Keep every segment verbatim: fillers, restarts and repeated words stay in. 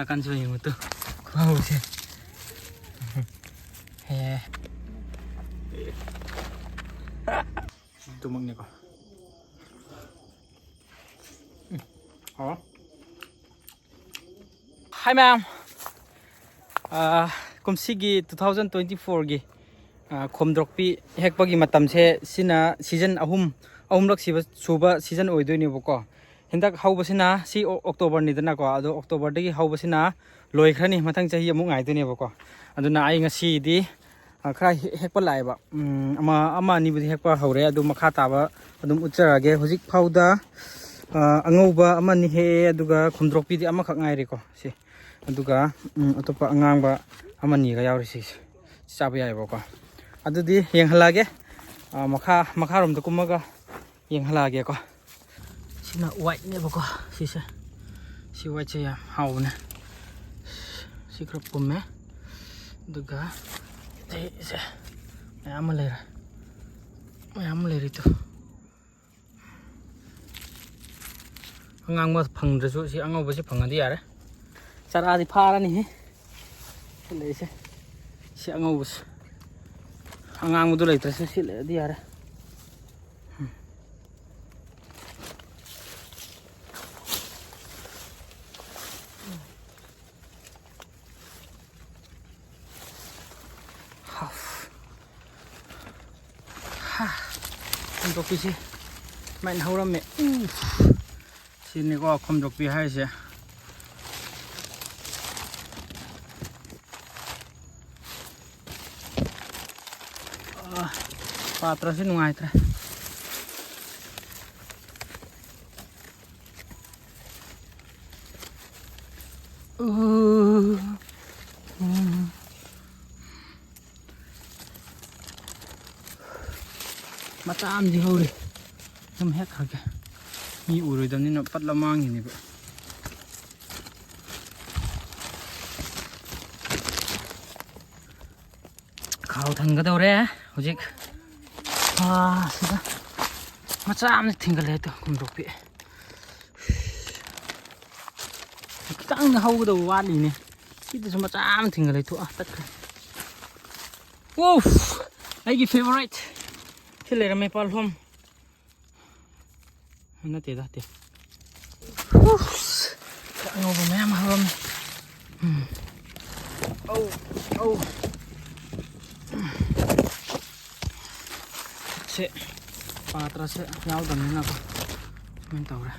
ꯅꯥꯀꯟꯁꯨ ꯌꯦꯡꯉꯨ ꯇꯨ꯫ ꯈꯨꯍꯧꯁꯦ꯫ ꯍꯦ꯫ ꯑꯗꯨꯃꯛꯅꯤꯀꯣ꯫ ꯎꯝ꯫ ꯍꯥꯎ꯫ Hi ma'am꯫ ꯑꯥ, ꯀꯨꯝꯁꯤꯒꯤ two thousand twenty-fourꯒꯤ, ꯑꯥ, ꯈꯣꯝꯗ꯭ꯔꯣꯛꯄꯤ ꯍꯦꯛꯄꯒꯤ ꯃꯇꯝꯁꯦ ꯁꯤꯅ season ꯑꯍꯨꯝ, ꯑꯍꯨꯝꯂꯛ ꯁꯤꯕ, ꯁꯨꯕ season ꯑꯣꯏꯗꯣꯏꯅꯦꯕꯀꯣ꯫ ꯍꯟꯗꯛ ꯍꯧꯕꯁꯤꯅ ꯁꯤ ꯑꯣ-, Octoberꯅꯤꯗꯅꯀꯣ, ꯑꯗꯣ Octoberꯗꯒꯤ ꯍꯧꯕꯁꯤꯅ ꯂꯣꯏꯈ꯭ꯔꯅꯤ, ꯃꯊꯪ ꯆꯍꯤ ꯑꯃꯨꯛ ꯉꯥꯏꯗꯣꯏꯅꯦꯕꯀꯣ꯫ ꯑꯗꯨꯅ ꯑꯩ ꯉꯁꯤꯗꯤ, ꯑ, ꯈꯔ ꯍꯦ-, ꯍꯦꯛꯄ ꯂꯥꯛꯑꯦꯕ꯫ ꯎꯝ, ꯑꯃ, ꯑꯃ ꯑꯅꯤꯕꯨꯗꯤ ꯍꯦꯛꯄ ꯍꯧꯔꯦ, ꯑꯗꯨ ꯃꯈꯥ ꯇꯥꯕ ꯑꯗꯨꯝ ꯎꯠꯆꯔꯛꯑꯒꯦ꯫ ꯍꯧꯖꯤꯛ ꯐꯥꯎꯗ, ꯑ, ꯑꯉꯧꯕ ꯑꯃꯅꯤ ꯍꯦꯛꯑꯦ, ꯑꯗꯨꯒ ꯈꯣꯝꯗ꯭ꯔꯣꯛꯄꯤꯗꯤ ꯑꯃꯈꯛ ꯉꯥꯏꯔꯦꯀꯣ ꯁꯤ꯫ ꯑꯗꯨꯒ, ꯎꯝ, ꯑꯇꯣꯞꯄ ꯑꯉꯥꯡꯕ ꯑꯃꯅꯤꯒ ꯌꯥꯎꯔꯤ ꯁꯤꯁꯦ꯫ ꯆꯥꯕ ꯌꯥꯏꯑꯕꯀꯣ꯫ ꯑꯗꯨꯗꯤ ꯌꯦꯡꯍꯜꯂꯛꯑꯒꯦ꯫ ꯑ, ꯃꯈꯥ, ꯃꯈꯥꯔꯣꯝꯗ ꯀꯨꯝꯃꯒ ꯌꯦꯡꯍꯜꯂꯛꯑꯒꯦꯀꯣ꯫ ꯁꯤꯅ whiteꯅꯦꯕꯀꯣ, ꯁꯤꯁꯦ꯫ ꯁꯤ whiteꯁꯦ ꯌꯥꯝ ꯍꯥꯎꯕꯅꯦ꯫ ꯁꯤ ꯈꯔ ꯄꯨꯝꯃꯦ꯫ ꯑꯗꯨꯒ ꯁꯤꯁꯦ ꯃꯌꯥꯝ ꯑꯃ ꯂꯩꯔꯦ꯫ ꯃꯌꯥꯝ ꯑꯃ ꯂꯩꯔꯤ ꯇꯨ꯫ ꯑꯉꯥꯡꯕ ꯐꯪꯗ꯭ꯔꯁꯨ ꯁꯤ ꯑꯉꯧꯕꯁꯤ ꯐꯪꯉꯗꯤ ꯌꯥꯔꯦ꯫ ꯆꯔꯥꯗꯤ ꯐꯥꯔꯅꯤꯍꯦ꯫ ꯁꯤ ꯂꯩꯁꯦ꯫ ꯁꯤ ꯑꯉꯧꯕꯁꯦ꯫ ꯑꯉꯥꯡꯕꯗꯨ ꯂꯩꯇ꯭ꯔꯁꯨ ꯁꯤ ꯂꯩꯔꯗꯤ ꯌꯥꯔꯦ꯫ ꯍꯥ, ꯈꯣꯝꯗ꯭ꯔꯣꯛꯄꯤꯁꯦ ꯁꯨꯃꯥꯏꯅ ꯍꯧꯔꯝꯃꯦ꯫ ꯎ, ꯁꯤꯅꯤꯀꯣ ꯈꯣꯝꯗ꯭ꯔꯣꯛꯄꯤ ꯍꯥꯏꯔꯤꯁꯦ꯫ ꯑ, ꯄꯥꯇ꯭ꯔꯁꯤ ꯅꯨꯡꯉꯥꯏꯇ꯭ꯔꯦ꯫ ꯎ, ꯎꯝ꯫ ꯃꯆꯥ ꯑꯃꯗꯤ ꯍꯧꯔꯤ꯫ ꯑꯗꯨꯝ ꯍꯦꯛꯈ꯭ꯔꯒꯦ꯫ ꯃꯤ ꯎꯔꯣꯏꯗꯕꯅꯤꯅ ꯄꯠꯂ ꯃꯥꯡꯈꯤꯅꯦꯕ꯫ ꯈꯥꯎ ꯊꯟꯒꯗꯧꯔꯦ ꯍꯧꯖꯤꯛ꯫ ꯑꯥ, ꯁꯤꯗ ꯃꯆꯥ ꯑꯃ ꯊꯤꯡꯒꯠꯂꯦ ꯑꯗꯣ, ꯈꯣꯝꯗ꯭ꯔꯣꯛꯄꯤ꯫ ꯈꯤꯇꯪ ꯍꯧꯒꯗꯧꯕ ꯋꯥꯠꯂꯤꯅꯦ꯫ ꯁꯤꯗꯁꯨ ꯃꯆꯥ ꯑꯃ ꯊꯤꯡꯒ ꯂꯩꯊꯣꯛꯑ ꯇꯠꯈ꯭ꯔꯦ꯫ ꯎꯐ! ꯑꯩꯒꯤ ꯐꯦꯚꯣꯔꯥꯏꯠ꯫ ꯁꯤ ꯂꯩꯔꯝꯃꯦ ꯄꯥꯜꯍꯣꯝ꯫ ꯅꯠꯇꯦꯗ, ꯅꯠꯇꯦ꯫ ꯎꯐ! ꯑꯉꯧꯕ ꯃꯌꯥꯝ ꯍꯧꯔꯝꯃꯦ꯫ ꯎꯝ꯫ ꯑꯧ, ꯑꯧ꯫ ꯁꯦ, ꯄꯥꯇ꯭ꯔꯁꯦ ꯌꯥꯎꯗꯕꯅꯤꯅꯀꯣ꯫ ꯁꯨꯃꯥꯏꯅ ꯇꯧꯔꯦ꯫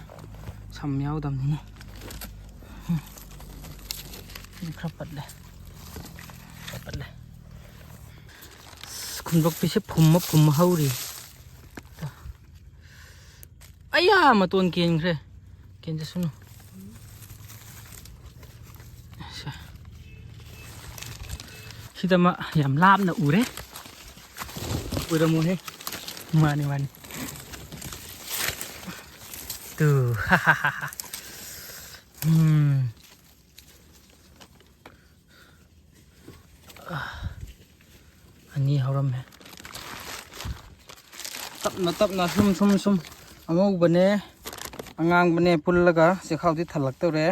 ꯁꯝ ꯌꯥꯎꯗꯕꯅꯤꯅ꯫ ꯎꯝ꯫ ꯁꯤ ꯈꯔ ꯄꯠꯂꯦ꯫ ꯈꯔ ꯄꯠꯂꯦ꯫ ꯑꯁ, ꯈꯨꯝꯗꯣꯛꯄꯤꯁꯦ ꯐꯨꯝꯃ ꯐꯨꯝꯃ ꯍꯧꯔꯤ꯫ ꯑꯌꯥ, ꯃꯇꯣꯟ ꯀꯦꯟꯈ꯭ꯔꯦ꯫ ꯀꯦꯟꯖꯁꯅꯨ꯫ ꯁꯦ꯫ ꯁꯤꯗ ꯑꯃ ꯌꯥꯝ ꯂꯥꯞꯅ ꯎꯔꯦ꯫ ꯎꯔꯝꯃꯣꯍꯦ꯫ ꯃꯥꯅꯤ, ꯃꯥꯅꯤ꯫ ꯇꯨ, ꯍꯥ, ꯍꯥ, ꯍꯥ, ꯍꯥ꯫ ꯎꯝ꯫ ꯑꯅꯤ ꯍꯧꯔꯝꯃꯦ꯫ ꯇꯞꯅ ꯇꯞꯅ ꯁꯨꯝ, ꯁꯨꯝ, ꯁꯨꯝ ꯑꯉꯧꯕꯅꯦ, ꯑꯉꯥꯡꯕꯅꯦ ꯄꯨꯜꯂꯒ ꯆꯦꯈꯥꯎꯗꯤ ꯊꯜꯂꯛꯇꯧꯔꯦ꯫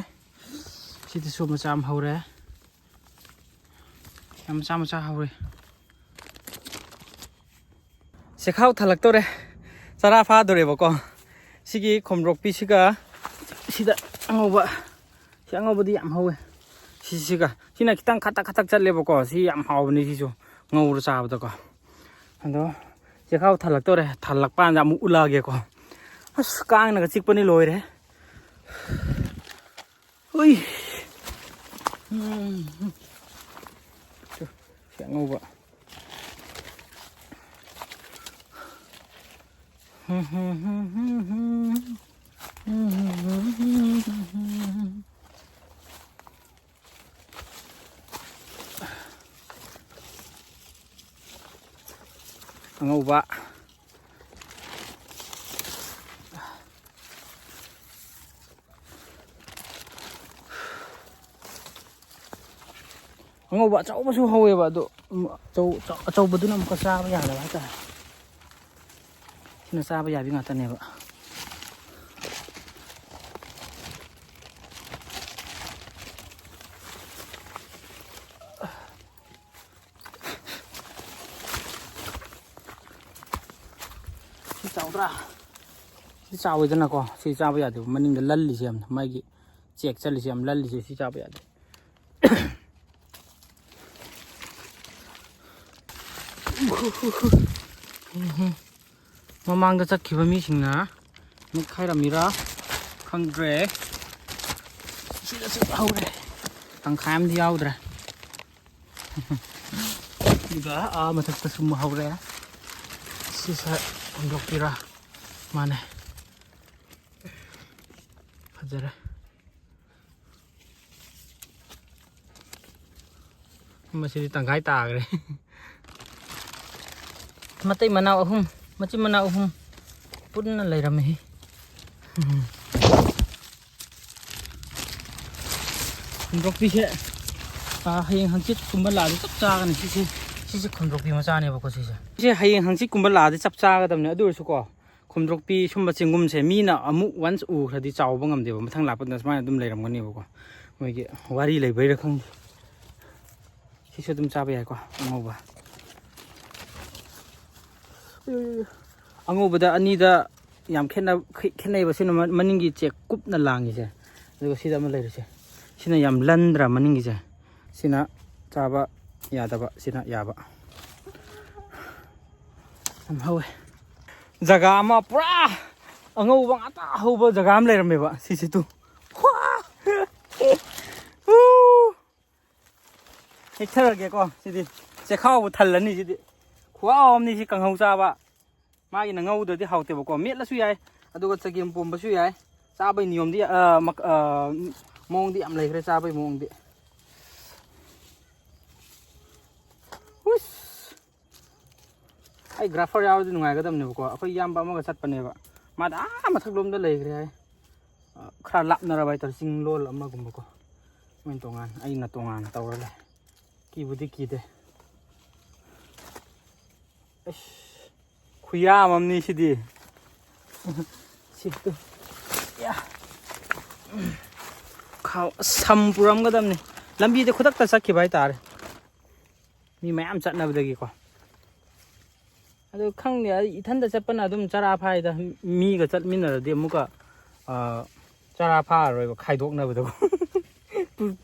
ꯁꯤꯗꯁꯨ ꯃꯆꯥ ꯑꯃ ꯍꯧꯔꯦ꯫ ꯌꯥꯝ ꯃꯆꯥ ꯃꯆꯥ ꯍꯧꯔꯦ꯫ ꯆꯦꯈꯥꯎ ꯊꯜꯂꯛꯇꯧꯔꯦ꯫ ꯆꯔꯥ ꯐꯥꯗꯣꯔꯦꯕꯀꯣ꯫ ꯁꯤꯒꯤ ꯈꯣꯝꯗ꯭ꯔꯣꯛꯄꯤꯁꯤꯒ ꯁꯤꯗ ꯑꯉꯧꯕ, ꯁꯤ ꯑꯉꯧꯕꯗꯤ ꯌꯥꯝ ꯍꯧꯋꯦ꯫ ꯁꯤꯁꯤꯒ, ꯁꯤꯅ ꯈꯤꯇꯪ ꯈꯇꯛ ꯈꯇꯛ ꯆꯠꯂꯦꯕꯀꯣ꯫ ꯁꯤ ꯌꯥꯝ ꯍꯥꯎꯕꯅꯤ ꯁꯤꯁꯨ, ꯉꯧꯔ ꯆꯥꯕꯗꯀꯣ꯫ ꯑꯗꯣ ꯆꯦꯈꯥꯎ ꯊꯜꯂꯛꯇꯧꯔꯦ꯫ ꯊꯜꯂꯛꯄ ꯀꯥꯟꯗ ꯑꯃꯨꯛ ꯎꯠꯂꯛꯑꯒꯦꯀꯣ꯫ ꯑꯁ, ꯀꯥꯡꯅꯒ ꯆꯤꯛꯄꯅꯤ ꯂꯣꯏꯔꯦ꯫ ꯍꯨꯏ꯫ ꯎꯝ꯫ ꯁꯤ ꯑꯉꯧꯕ꯫ ꯑꯉꯧꯕ꯫ ꯑꯉꯧꯕ ꯑꯆꯧꯕꯁꯨ ꯍꯧꯋꯦꯕ, ꯑꯗꯣ, ꯎꯝ, ꯑꯆꯧ-, ꯑꯆꯧꯕꯗꯨꯅ ꯑꯃꯨꯛꯀ ꯆꯥꯕ ꯌꯥꯗꯕ ꯍꯥꯏꯇꯥꯔꯦ꯫ ꯁꯤꯅ ꯆꯥꯕ ꯌꯥꯕꯤ ꯉꯥꯛꯇꯅꯦꯕ꯫ ꯄꯨꯔꯥ ꯁꯤ ꯆꯥꯎꯋꯤꯗꯅꯀꯣ, ꯁꯤ ꯆꯥꯕ ꯌꯥꯗꯦꯕ꯫ ꯃꯅꯤꯡꯗ ꯂꯜꯂꯤꯁꯦ ꯌꯥꯝꯅ, ꯃꯥꯒꯤ ꯆꯦꯛ ꯆꯠꯂꯤꯁꯦ ꯌꯥꯝ ꯂꯜꯂꯤꯁꯦ, ꯁꯤ ꯆꯥꯕ ꯌꯥꯗꯦ꯫ ꯃꯃꯥꯡꯗ ꯆꯠꯈꯤꯕ ꯃꯤꯁꯤꯡꯅ ꯅꯦꯠꯈꯥꯏꯔꯝꯃꯤꯔꯥ ꯈꯪꯗ꯭ꯔꯦ꯫ ꯁꯤꯗꯁꯨ ꯍꯧꯔꯦ꯫ ꯇꯪꯈꯥꯏ ꯑꯃꯗꯤ ꯌꯥꯎꯗ꯭ꯔꯦ꯫ ꯑꯗꯨꯒ ꯑꯥ ꯃꯊꯛꯇꯁꯨ ꯑꯃ ꯍꯧꯔꯦ꯫ ꯁꯤꯁꯦ ꯍꯨꯟꯗꯣꯛꯄꯤꯔꯥ? ꯃꯥꯅꯦ꯫ ꯐꯖꯔꯦ꯫ ꯃꯁꯤꯗꯤ ꯇꯪꯈꯥꯏ ꯇꯥꯈ꯭ꯔꯦ꯫ ꯃꯇꯩ ꯃꯅꯥꯎ ꯑꯍꯨꯝ, ꯃꯆꯤꯟ ꯃꯅꯥꯎ ꯑꯍꯨꯝ ꯄꯨꯟꯅ ꯂꯩꯔꯝꯃꯤ꯫ ꯎꯝ꯫ ꯈꯣꯝꯗ꯭ꯔꯣꯛꯄꯤꯁꯦ, ꯑꯥ, ꯍꯌꯦꯡ ꯍꯪꯆꯤꯠꯀꯨꯝꯕ ꯂꯥꯛꯑꯗꯤ ꯆꯞ ꯆꯥꯒꯅꯤ꯫ ꯁꯤꯁꯦ, ꯁꯤꯁꯦ ꯈꯣꯝꯗ꯭ꯔꯣꯛꯄꯤ ꯃꯆꯥꯅꯦꯕꯀꯣ꯫ ꯁꯤꯁꯦ, ꯁꯤꯁꯦ ꯍꯌꯦꯡ ꯍꯪꯆꯤꯠꯀꯨꯝꯕ ꯂꯥꯛꯑꯗꯤ ꯆꯞ ꯆꯥꯒꯗꯕꯅꯦ꯫ ꯑꯗꯨ ꯑꯣꯏꯔꯁꯨꯀꯣ, ꯈꯣꯝꯗ꯭ꯔꯣꯛꯄꯤ ꯁꯨꯝꯕ ꯆꯦꯡꯒꯨꯝꯁꯦ ꯃꯤꯅ ꯑꯃꯨꯛ ꯋꯟꯁ ꯎꯈ꯭ꯔꯗꯤ ꯆꯥꯎꯕ ꯉꯝꯗꯦꯕ꯫ ꯃꯊꯪ ꯂꯥꯛꯄꯗ ꯁꯨꯃꯥꯏꯅ ꯑꯗꯨꯝ ꯂꯩꯔꯝꯒꯅꯦꯕꯀꯣ꯫ ꯃꯣꯏꯒꯤ ꯋꯥꯔꯤ ꯂꯩꯕꯩꯔꯥ ꯈꯪꯗꯦ꯫ ꯁꯤꯁꯨ ꯑꯗꯨꯝ ꯆꯥꯕ ꯌꯥꯏꯀꯣ, ꯑꯉꯧꯕ꯫ ꯑꯉꯧꯕꯗ ꯑꯅꯤꯗ ꯌꯥꯝ ꯈꯦꯠꯅ-, ꯈꯦꯠꯅꯩꯕ꯫ ꯁꯤꯅ ꯃ-, ꯃꯅꯤꯡꯒꯤ ꯆꯦꯛ ꯀꯨꯞꯅ ꯂꯥꯡꯉꯤꯁꯦ, ꯑꯗꯨꯒ ꯁꯤꯗ ꯑꯃ ꯂꯩꯔꯤꯁꯦ, ꯁꯤꯅ ꯌꯥꯝ ꯂꯟꯗ꯭ꯔꯥ ꯃꯅꯤꯡꯒꯤꯁꯦ꯫ ꯁꯤꯅ ꯆꯥꯕ ꯌꯥꯗꯕ, ꯁꯤꯅ ꯌꯥꯕ꯫ ꯌꯥꯝ ꯍꯧꯋꯦ꯫ ꯖꯒꯥ ꯑꯃ ꯄꯨꯔꯥ ꯑꯉꯧꯕ ꯉꯥꯛꯇ ꯍꯧꯕ ꯖꯒꯥ ꯑꯃ ꯂꯩꯔꯝꯃꯦꯕ꯫ ꯁꯤꯁꯤ ꯇꯨ꯫ ꯍꯦꯛꯊꯔꯒꯦꯀꯣ꯫ ꯁꯤꯗꯤ ꯆꯦꯈꯥꯎꯕꯨ ꯊꯜꯂꯅꯤ꯫ ꯁꯤꯗꯤ ꯈꯨꯍꯥꯎ ꯑꯃꯅꯤ꯫ ꯁꯤ ꯀꯥꯡꯍꯧ ꯆꯥꯕ꯫ ꯃꯥꯒꯤꯅ ꯉꯧꯗ꯭ꯔꯗꯤ ꯍꯥꯎꯇꯦꯕꯀꯣ꯫ ꯃꯦꯠꯂꯁꯨ ꯌꯥꯏ, ꯑꯗꯨꯒ ꯆꯒꯦꯝ ꯄꯣꯝꯕꯁꯨ ꯌꯥꯏ꯫ ꯆꯥꯕꯩ ꯅꯤꯌꯣꯝꯗꯤ, ꯑ, ꯃꯛ-, ꯑ, ꯃꯑꯣꯡꯗꯤ ꯌꯥꯝ ꯂꯩꯈ꯭ꯔꯦ, ꯆꯥꯕꯩ ꯃꯑꯣꯡꯗꯤ꯫ ꯍꯨꯏꯁ! ꯑꯩ ꯒ꯭ꯔꯥꯐꯔ ꯌꯥꯎꯔꯗꯤ ꯅꯨꯡꯉꯥꯏꯒꯗꯕꯅꯦꯕꯀꯣ꯫ ꯑꯩꯈꯣꯏ ꯏꯌꯥꯝꯕ ꯑꯃꯒ ꯆꯠꯄꯅꯦꯕ, ꯃꯥꯗꯤ ꯑꯥ ꯃꯊꯛꯂꯣꯝꯗ ꯂꯩꯈ꯭ꯔꯦ ꯍꯥꯏ꯫ ꯑ, ꯈꯔ ꯂꯥꯞꯅꯔꯕ ꯍꯥꯏꯇꯥꯔꯦ, ꯆꯤꯡꯂꯣꯜ ꯑꯃꯒꯨꯝꯕꯀꯣ꯫ ꯃꯣꯏꯅ ꯇꯣꯉꯥꯟ, ꯑꯩꯅ ꯇꯣꯉꯥꯟ ꯇꯧꯔ ꯂꯩ꯫ ꯀꯤꯕꯨꯗꯤ ꯀꯤꯗꯦ꯫ ꯑꯁ, ꯈꯨꯌꯥꯝ ꯑꯃꯅꯤ ꯁꯤꯗꯤ꯫ ꯁꯤꯠꯇꯨ꯫ ꯌꯥ꯫ ꯈꯥꯎ-, ꯁꯝ ꯄꯨꯔꯝꯒꯗꯕꯅꯤ꯫ ꯂꯝꯕꯤꯗ ꯈꯨꯗꯛꯇ ꯆꯠꯈꯤꯕ ꯍꯥꯏꯇꯥꯔꯦ꯫ ꯃꯤ ꯃꯌꯥꯝ ꯆꯠꯅꯕꯗꯒꯤꯀꯣ꯫ ꯑꯗꯨ ꯈꯪꯗꯦ, ꯑꯩ ꯏꯊꯟꯗ ꯆꯠꯄꯅ ꯑꯗꯨꯝ ꯆꯔꯥ ꯐꯥꯏꯗ꯫ ꯃꯤꯒ ꯆꯠꯃꯤꯟꯅꯔꯗꯤ ꯑꯃꯨꯛꯀ, ꯑ, ꯆꯔꯥ ꯐꯥꯔꯔꯣꯏꯕ, ꯈꯥꯏꯗꯣꯛꯅꯕꯗꯣ꯫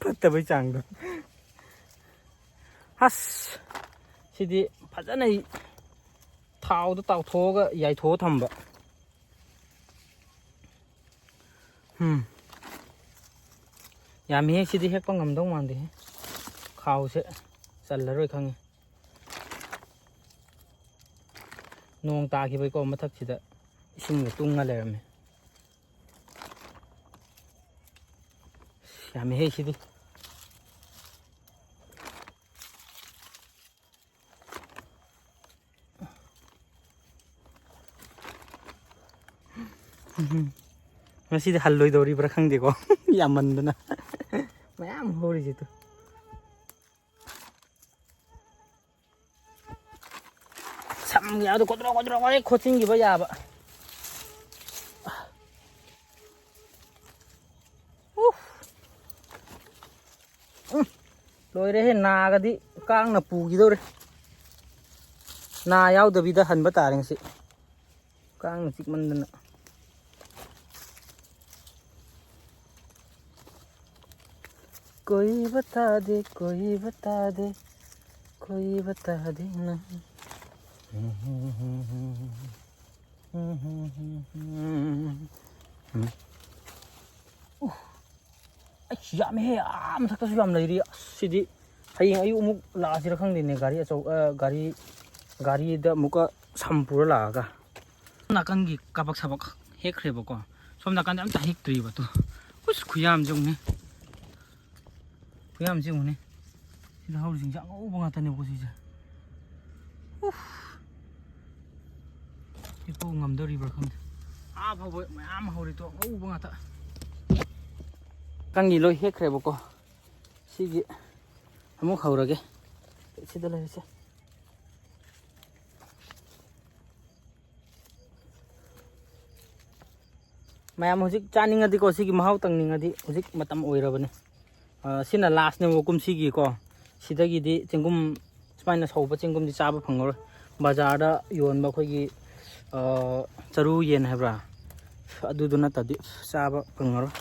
ꯐꯠꯇꯕꯩ ꯆꯥꯡꯗꯣ꯫ ꯑꯁ, ꯁꯤꯗꯤ ꯐꯖꯅ ꯊꯥꯎꯗ ꯇꯥꯎꯊꯣꯛꯑꯒ ꯌꯥꯏꯊꯣꯛꯑ ꯊꯝꯕ꯫ ꯎꯝ꯫ ꯌꯥꯝꯃꯤꯍꯦ, ꯁꯤꯗꯤ ꯍꯦꯛꯄ ꯉꯝꯗꯧ ꯃꯥꯟꯗꯦꯍꯦ꯫ ꯈꯥꯎꯁꯦ ꯆꯜꯂꯔꯣꯏ ꯈꯪꯉꯤ꯫ ꯅꯣꯡ ꯇꯥꯈꯤꯕꯩꯀꯣ, ꯃꯊꯛꯁꯤꯗ ꯏꯁꯤꯡꯒ ꯇꯨꯡꯉ ꯂꯩꯔꯝꯃꯦ꯫ ꯌꯥꯝꯃꯤꯍꯦ ꯁꯤꯗꯤ꯫ ꯎꯝ꯫ ꯉꯁꯤꯗꯤ ꯍꯜꯂꯣꯏꯗꯧꯔꯤꯕ꯭ꯔꯥ ꯈꯪꯗꯦꯀꯣ꯫ ꯌꯥꯝꯃꯟꯗꯅ꯫ ꯃꯌꯥꯝ ꯍꯧꯔꯤꯁꯤꯗ꯫ ꯁꯝ ꯌꯥꯗ ꯀꯣꯗ꯭ꯔꯣ ꯀꯣꯗ꯭ꯔꯣ ꯍꯦꯛ ꯈꯣꯠꯆꯤꯟꯈꯤꯕ ꯌꯥꯕ꯫ ꯎꯐ꯫ ꯎꯝ꯫ ꯂꯣꯏꯔꯦꯍꯦ, ꯅꯥꯒꯗꯤ ꯀꯥꯡꯅ ꯄꯨꯈꯤꯗꯧꯔꯦ꯫ ꯅꯥ ꯌꯥꯎꯗꯕꯤꯗ ꯍꯟꯕ ꯇꯥꯔꯦ ꯉꯁꯤ꯫ ꯀꯥꯡꯅ ꯆꯤꯛꯃꯟꯗꯅ꯫ ꯀꯣꯏꯕ ꯇꯥꯗꯦ, ꯀꯣꯏꯕ ꯇꯥꯗꯦ, ꯀꯣꯏꯕ ꯇꯥꯗꯦ ꯅꯪ꯫ ꯎ, ꯑꯩꯁ, ꯌꯥꯝꯃꯦꯍꯦ, ꯑꯥ ꯃꯊꯛꯇꯁꯨ ꯌꯥꯝ ꯂꯩꯔꯤ꯫ ꯑꯁ, ꯁꯤꯗꯤ ꯍꯌꯦꯡ ꯑꯌꯨꯛ ꯑꯃꯨꯛ ꯂꯥꯛꯑꯁꯤꯔ ꯈꯪꯗꯦꯅꯦ, ꯒꯥꯔꯤ ꯑꯆꯧ-, ꯑ, ꯒꯥꯔꯤ, ꯒꯥꯔꯤꯗ ꯑꯃꯨꯛꯀ ꯁꯝ ꯄꯨꯔ ꯂꯥꯛꯑꯒ꯫ ꯅꯥꯀꯟꯒꯤ ꯀꯥꯕꯛ ꯁꯥꯕꯛ ꯍꯦꯛꯈ꯭ꯔꯦꯕꯀꯣ꯫ ꯁꯣꯝ ꯅꯥꯀꯟꯗ ꯑꯝꯇ ꯍꯦꯛꯇ꯭ꯔꯤꯕ ꯇꯨ꯫ ꯎꯁ, ꯈꯨꯌꯥꯝꯁꯦ ꯌꯦꯡꯉꯨꯅꯦ꯫ ꯈꯨꯌꯥꯝꯁꯦ ꯌꯦꯡꯉꯨꯅꯦ꯫ ꯁꯤꯗ ꯍꯧꯔꯤꯁꯤꯡꯁꯦ ꯑꯉꯧꯕ ꯉꯥꯛꯇꯅꯦꯕꯀꯣ ꯁꯤꯁꯦ꯫ ꯎꯐ꯫ ꯍꯦꯛꯄ ꯉꯝꯗꯧꯔꯤꯕ꯭ꯔꯥ ꯈꯪꯗꯦ꯫ ꯑꯥ ꯐꯥꯎꯕ ꯃꯌꯥꯝ ꯍꯧꯔꯤ ꯇꯨ, ꯑꯉꯧꯕ ꯉꯥꯛꯇ꯫ ꯀꯪꯒꯤ ꯂꯣꯏ ꯍꯦꯛꯈ꯭ꯔꯦꯕꯀꯣ꯫ ꯁꯤꯒꯤ ꯑꯃꯨꯛ ꯍꯧꯔꯒꯦ꯫ ꯁꯤꯗ ꯂꯩꯔꯤꯁꯦ꯫ ꯃꯌꯥꯝ ꯍꯧꯖꯤꯛ ꯆꯥꯅꯤꯡꯉꯗꯤꯀꯣ, ꯁꯤꯒꯤ ꯃꯍꯥꯎ ꯇꯪꯅꯤꯡꯉꯗꯤ ꯍꯧꯖꯤꯛ ꯃꯇꯝ ꯑꯣꯏꯔꯕꯅꯤ꯫ ꯑ, ꯁꯤꯅ ꯂꯥꯁꯅꯦꯕ ꯀꯨꯝꯁꯤꯒꯤꯀꯣ꯫ ꯁꯤꯗꯒꯤꯗꯤ ꯆꯦꯡꯒꯨꯝ, ꯁꯨꯃꯥꯏꯅ ꯁꯧꯕ ꯆꯦꯡꯒꯨꯝꯗꯤ ꯆꯥꯕ ꯐꯪꯉꯔꯣꯏ꯫ ꯕꯖꯥꯔꯗ ꯌꯣꯟꯕ ꯑꯩꯈꯣꯏꯒꯤ, ꯑ, ꯆꯔꯨ ꯌꯦꯟ ꯍꯥꯏꯕ꯭ꯔꯥ, ꯑꯗꯨꯗꯨ ꯅꯠꯇꯗꯤ ꯆꯥꯕ ꯐꯪꯉꯔꯣꯏ꯫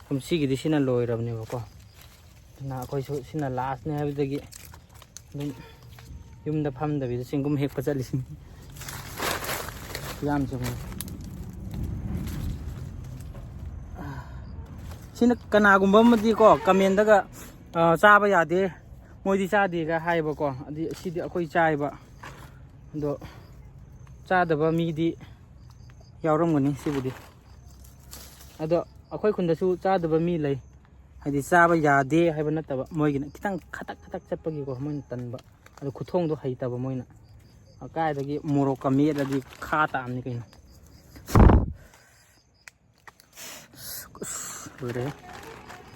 ꯀꯨꯝꯁꯤꯒꯤꯗꯤ ꯁꯤꯅ ꯂꯣꯏꯔꯕꯅꯦꯕꯀꯣ꯫ ꯑꯗꯨꯅ ꯑꯩꯈꯣꯏꯁꯨ ꯁꯤꯅ ꯂꯥꯁꯅꯦ ꯍꯥꯏꯕꯗꯒꯤ ꯑꯗꯨꯝ ꯌꯨꯝꯗ ꯐꯝꯗꯕꯤꯗ ꯆꯦꯡꯒꯨꯝ ꯍꯦꯛꯄ ꯆꯠꯂꯤꯁꯤꯅꯤ꯫ ꯌꯥꯝ ꯆꯨꯝꯃꯤ꯫ ꯁꯤꯅ ꯀꯅꯥꯒꯨꯝꯕ ꯑꯃꯗꯤꯀꯣ, ꯀꯃꯦꯟꯗꯒ, ꯑ, "ꯆꯥꯕ ꯌꯥꯗꯦ, ꯃꯣꯏꯗꯤ ꯆꯥꯗꯦꯒ" ꯍꯥꯏꯕꯀꯣ꯫ ꯑꯗꯨ ꯁꯤꯗꯤ ꯑꯩꯈꯣꯏ ꯆꯥꯏꯕ꯫ ꯑꯗꯣ ꯆꯥꯗꯕ ꯃꯤꯗꯤ ꯌꯥꯎꯔꯝꯒꯅꯤ ꯁꯤꯕꯨꯗꯤ꯫ ꯑꯗꯣ ꯑꯩꯈꯣꯏ ꯈꯨꯟꯗꯁꯨ ꯆꯥꯗꯕ ꯃꯤ ꯂꯩ꯫ ꯍꯥꯏꯗꯤ ꯆꯥꯕ ꯌꯥꯗꯦ ꯍꯥꯏꯕ ꯅꯠꯇꯕ, ꯃꯣꯏꯒꯤꯅ ꯈꯤꯇꯪ ꯈꯇꯛ ꯈꯇꯛ ꯆꯠꯄꯒꯤꯀꯣ, ꯃꯣꯏꯅ ꯇꯟꯕ꯫ ꯑꯗꯣ ꯈꯨꯊꯣꯡꯗꯣ ꯍꯩꯇꯕ ꯃꯣꯏꯅ꯫ ꯀꯥꯏꯗꯒꯤ ꯃꯣꯔꯣꯛꯀ ꯃꯦꯠꯂꯗꯤ ꯈꯥ ꯇꯥꯕꯅꯤ ꯀꯩꯅꯣ꯫ ꯑꯁ, ꯂꯣꯏꯔꯦ꯫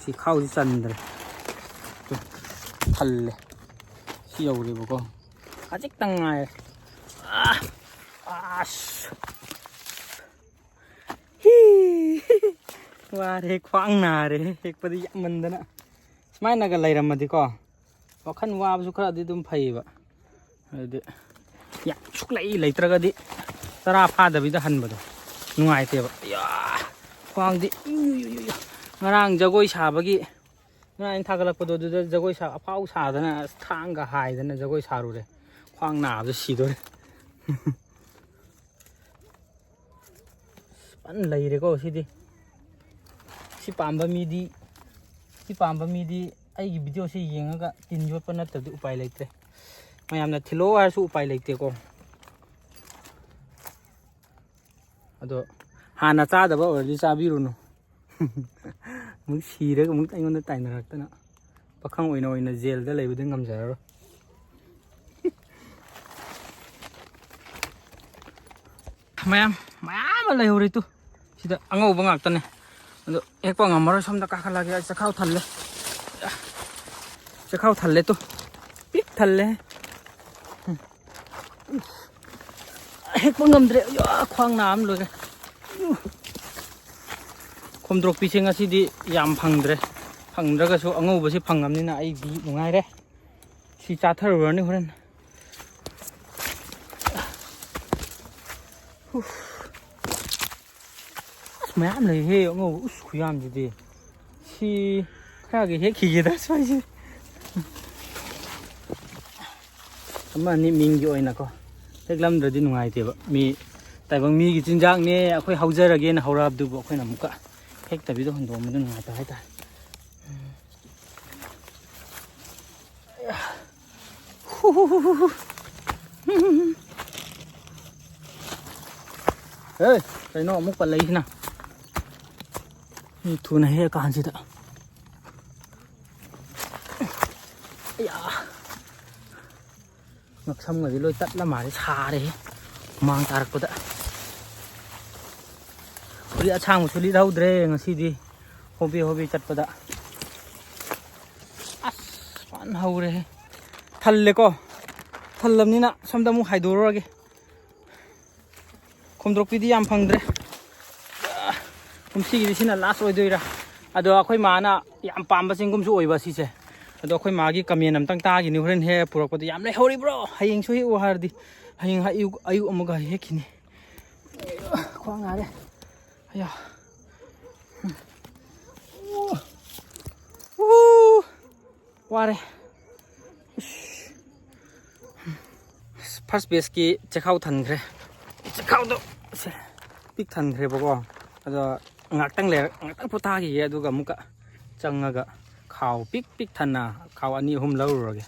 ꯁꯤ ꯈꯥꯎꯁꯤ ꯆꯟꯗ꯭ꯔꯦ꯫ ꯇꯨ, ꯊꯜꯂꯦ꯫ ꯁꯤ ꯌꯧꯔꯦꯕꯀꯣ꯫ ꯈꯖꯤꯛꯇꯪ ꯉꯥꯏꯔꯦ꯫ ꯑꯥ! ꯑꯁ! ꯍꯤ! ꯋꯥꯔꯦ, ꯈ꯭ꯋꯥꯡ ꯅꯥꯔꯦ ꯍꯦꯛꯄꯗꯤ ꯌꯥꯝꯃꯟꯗꯅ꯫ ꯁꯨꯃꯥꯏꯅꯒ ꯂꯩꯔꯝꯃꯗꯤꯀꯣ, ꯋꯥꯈꯜ ꯋꯥꯕꯁꯨ ꯈꯔꯗꯤ ꯑꯗꯨꯝ ꯐꯩꯌꯦꯕ꯫ ꯑꯗꯨꯗꯤ ꯌꯥꯝ ꯁꯨꯛꯂꯩ ꯂꯩꯇ꯭ꯔꯒꯗꯤ ꯆꯔꯥ ꯐꯥꯗꯕꯤꯗ ꯍꯟꯕꯗꯣ ꯅꯨꯡꯉꯥꯏꯇꯦꯕ꯫ ꯑꯌꯥ! ꯈ꯭ꯋꯥꯡꯗꯤ, ꯎꯏ, ꯎꯏ, ꯎꯏ, ꯎꯏ꯫ ꯉꯔꯥꯡ ꯖꯒꯣꯏ ꯁꯥꯕꯒꯤ, ꯉꯔꯥꯡ ꯑꯩꯅ ꯊꯥꯒꯠꯂꯛꯄꯗꯣ, ꯑꯗꯨꯗ ꯖꯒꯣꯏ ꯁꯥ-, ꯑꯐꯥꯎ ꯁꯥꯗꯅ, ꯑꯁ, ꯊꯥꯡꯒ ꯍꯥꯏꯗꯅ ꯖꯒꯣꯏ ꯁꯥꯔꯨꯔꯦ꯫ ꯈ꯭ꯋꯥꯡ ꯅꯥꯕꯗ ꯁꯤꯗꯣꯔꯦ꯫ ꯐꯖꯅ ꯂꯩꯔꯦꯀꯣ ꯁꯤꯗꯤ꯫ ꯁꯤ ꯄꯥꯝꯕ ꯃꯤꯗꯤ, ꯁꯤ ꯄꯥꯝꯕ ꯃꯤꯗꯤ ꯑꯩꯒꯤ ꯚꯤꯗꯤꯑꯣꯁꯤ ꯌꯦꯡꯉꯒ ꯇꯤꯟ ꯌꯣꯠꯄ ꯅꯠꯇ꯭ꯔꯗꯤ ꯎꯄꯥꯏ ꯂꯩꯇ꯭ꯔꯦ꯫ ꯃꯌꯥꯝꯅ ꯊꯤꯜꯂꯛꯑꯣ ꯍꯥꯏꯔꯁꯨ ꯎꯄꯥꯏ ꯂꯩꯇꯦꯀꯣ꯫ ꯑꯗꯣ ꯍꯥꯟꯅ ꯆꯥꯗꯕ ꯑꯣꯏꯔꯗꯤ ꯆꯥꯕꯤꯔꯨꯅꯨ꯫ ꯑꯃꯨꯛ ꯁꯤꯔꯒ ꯑꯃꯨꯛ ꯑꯩꯉꯣꯟꯗ ꯇꯥꯏꯅꯔꯛꯇꯅ꯫ ꯄꯥꯈꯪ ꯑꯣꯏꯅ ꯑꯣꯏꯅ ꯖꯦꯜꯗ ꯂꯩꯕꯗꯤ ꯉꯝꯖꯔꯔꯣꯏ꯫ ꯃꯌꯥꯝ, ꯃꯌꯥꯝ ꯑꯃ ꯂꯩꯍꯧꯔꯤ ꯇꯨ꯫ ꯁꯤꯗ ꯑꯉꯧꯕ ꯉꯥꯛꯇꯅꯦ꯫ ꯑꯗꯣ ꯍꯦꯛꯄ ꯉꯝꯃꯔꯣꯏ, ꯁꯣꯝꯗ ꯀꯥꯈꯠꯂꯒꯦ꯫ ꯑꯩ ꯆꯈꯥꯎ ꯊꯜꯂꯦ꯫ ꯆꯈꯥꯎ ꯊꯜꯂꯦ ꯇꯨ꯫ ꯄꯤꯛ ꯊꯜꯂꯦ꯫ ꯍꯦꯛꯄ ꯉꯝꯗ꯭ꯔꯦ꯫ ꯑꯌꯥ, ꯈ꯭ꯋꯥꯡ ꯅꯥꯕꯅ ꯂꯣꯏꯔꯦ꯫ ꯈꯣꯝꯗ꯭ꯔꯣꯛꯄꯤꯁꯦ ꯉꯁꯤꯗꯤ ꯌꯥꯝ ꯐꯪꯗ꯭ꯔꯦ꯫ ꯐꯪꯗ꯭ꯔꯒꯁꯨ ꯑꯉꯧꯕꯁꯤ ꯐꯪꯉꯕꯅꯤꯅ ꯑꯩꯗꯤ ꯅꯨꯡꯉꯥꯏꯔꯦ꯫ ꯁꯤ ꯆꯥꯊꯔꯨꯔꯅꯤ ꯍꯣꯔꯦꯟ꯫ ꯃꯌꯥꯝ ꯂꯩꯍꯦ ꯑꯉꯧꯕ, ꯎꯁ, ꯈꯨꯌꯥꯝꯁꯤꯗꯤ꯫ ꯁꯤ ꯈꯔꯒ ꯍꯦꯛꯈꯤꯒꯦꯗ ꯁ꯭ꯋꯥꯏꯁꯦ꯫ ꯑꯃ ꯑꯅꯤ ꯃꯤꯡꯒꯤ ꯑꯣꯏꯅꯀꯣ, ꯍꯦꯛꯂꯝꯗ꯭ꯔꯗꯤ ꯅꯨꯡꯉꯥꯏꯇꯦꯕ꯫ ꯃꯤ ꯇꯥꯏꯕꯪ ꯃꯤꯒꯤ ꯆꯤꯟꯖꯥꯛꯅꯦ, ꯑꯩꯈꯣꯏ ꯍꯧꯖꯔꯒꯦꯅ ꯍꯧꯔꯛꯑꯕꯗꯨꯕꯨ ꯑꯩꯈꯣꯏꯅ ꯑꯃꯨꯛꯀ ꯍꯦꯛꯇꯕꯤꯗ ꯍꯨꯟꯗꯣꯛꯑꯝꯕꯗꯣ ꯅꯨꯡꯉꯥꯏꯇꯕ ꯍꯥꯏꯇꯥꯔꯦ꯫ ꯍꯦ, ꯀꯩꯅꯣ ꯑꯃꯨꯛ ꯄꯜꯂꯛꯏꯁꯤꯅ? ꯃꯤ ꯊꯨꯅ ꯍꯦꯛꯑ ꯀꯥꯟꯁꯤꯗ꯫ ꯑꯌꯥ꯫ ꯉꯛꯁꯝꯒꯗꯤ ꯂꯣꯏ ꯇꯠꯂ ꯃꯥꯜꯂꯦ, ꯁꯥꯔꯦꯍꯦ꯫ ꯍꯨꯃꯥꯡ ꯇꯥꯔꯛꯄꯗ꯫ ꯐꯨꯔꯤꯠ ꯑꯁꯥꯡꯕꯁꯨ ꯂꯤꯠꯍꯧꯗ꯭ꯔꯦ ꯉꯁꯤꯗꯤ꯫ ꯍꯣꯕꯦ ꯍꯣꯕꯦ ꯆꯠꯄꯗ꯫ ꯑꯁ, ꯐꯖꯅ ꯍꯧꯔꯦꯍꯦ꯫ ꯊꯜꯂꯦꯀꯣ꯫ ꯊꯜꯂꯕꯅꯤꯅ ꯁꯣꯝꯗ ꯑꯃꯨꯛ ꯍꯥꯏꯗꯣꯔꯨꯔꯒꯦ꯫ ꯈꯣꯝꯗ꯭ꯔꯣꯛꯄꯤꯗꯤ ꯌꯥꯝ ꯐꯪꯗ꯭ꯔꯦ꯫ ꯀꯨꯝꯁꯤꯒꯤꯗꯤ ꯁꯤꯅ ꯂꯥꯁ ꯑꯣꯏꯗꯣꯏꯔꯥ? ꯑꯗꯣ ꯑꯩꯈꯣꯏ ꯃꯥꯅ ꯌꯥꯝ ꯄꯥꯝꯕ ꯆꯦꯡꯒꯨꯝꯁꯨ ꯑꯣꯏꯕ ꯁꯤꯁꯦ꯫ ꯑꯗꯣ ꯑꯩꯈꯣꯏ ꯃꯥꯒꯤ ꯀꯃꯦꯟ ꯑꯝꯇꯪ ꯇꯥꯈꯤꯅꯤ ꯍꯣꯔꯦꯟ ꯍꯦꯛ ꯄꯨꯔꯛꯄꯗ, "ꯌꯥꯝ ꯂꯩꯍꯧꯔꯤꯕ꯭ꯔꯣ? ꯍꯌꯦꯡꯁꯨ ꯍꯦꯛꯎ" ꯍꯥꯏꯔꯗꯤ꯫ ꯍꯌꯦꯡ ꯑꯌꯨꯛ, ꯑꯌꯨꯛ ꯑꯃꯒ ꯍꯦꯛꯈꯤꯅꯤ꯫ ꯈ꯭ꯋꯥꯡ ꯅꯥꯔꯦ꯫ ꯑꯌꯥ꯫ ꯎ꯫ ꯎ꯫ ꯋꯥꯔꯦ꯫ ꯐꯥꯔꯁ ꯕꯦꯁꯀꯤ ꯆꯦꯈꯥꯎ ꯊꯟꯈ꯭ꯔꯦ꯫ ꯆꯦꯈꯥꯎꯗꯣ ꯁꯦ ꯄꯤꯛ ꯊꯟꯈ꯭ꯔꯦꯕꯀꯣ꯫ ꯑꯗꯣ ꯉꯥꯛꯇꯪ ꯂꯩꯔ, ꯉꯥꯛꯇꯪ ꯄꯣꯊꯥꯈꯤꯒꯦ, ꯑꯗꯨꯒ ꯑꯃꯨꯛꯀ ꯆꯪꯉꯒ ꯈꯥꯎ ꯄꯤꯛ ꯄꯤꯛ ꯊꯟꯅ ꯈꯥꯎ ꯑꯅꯤ ꯑꯍꯨꯝ ꯂꯧꯔꯨꯔꯒꯦ꯫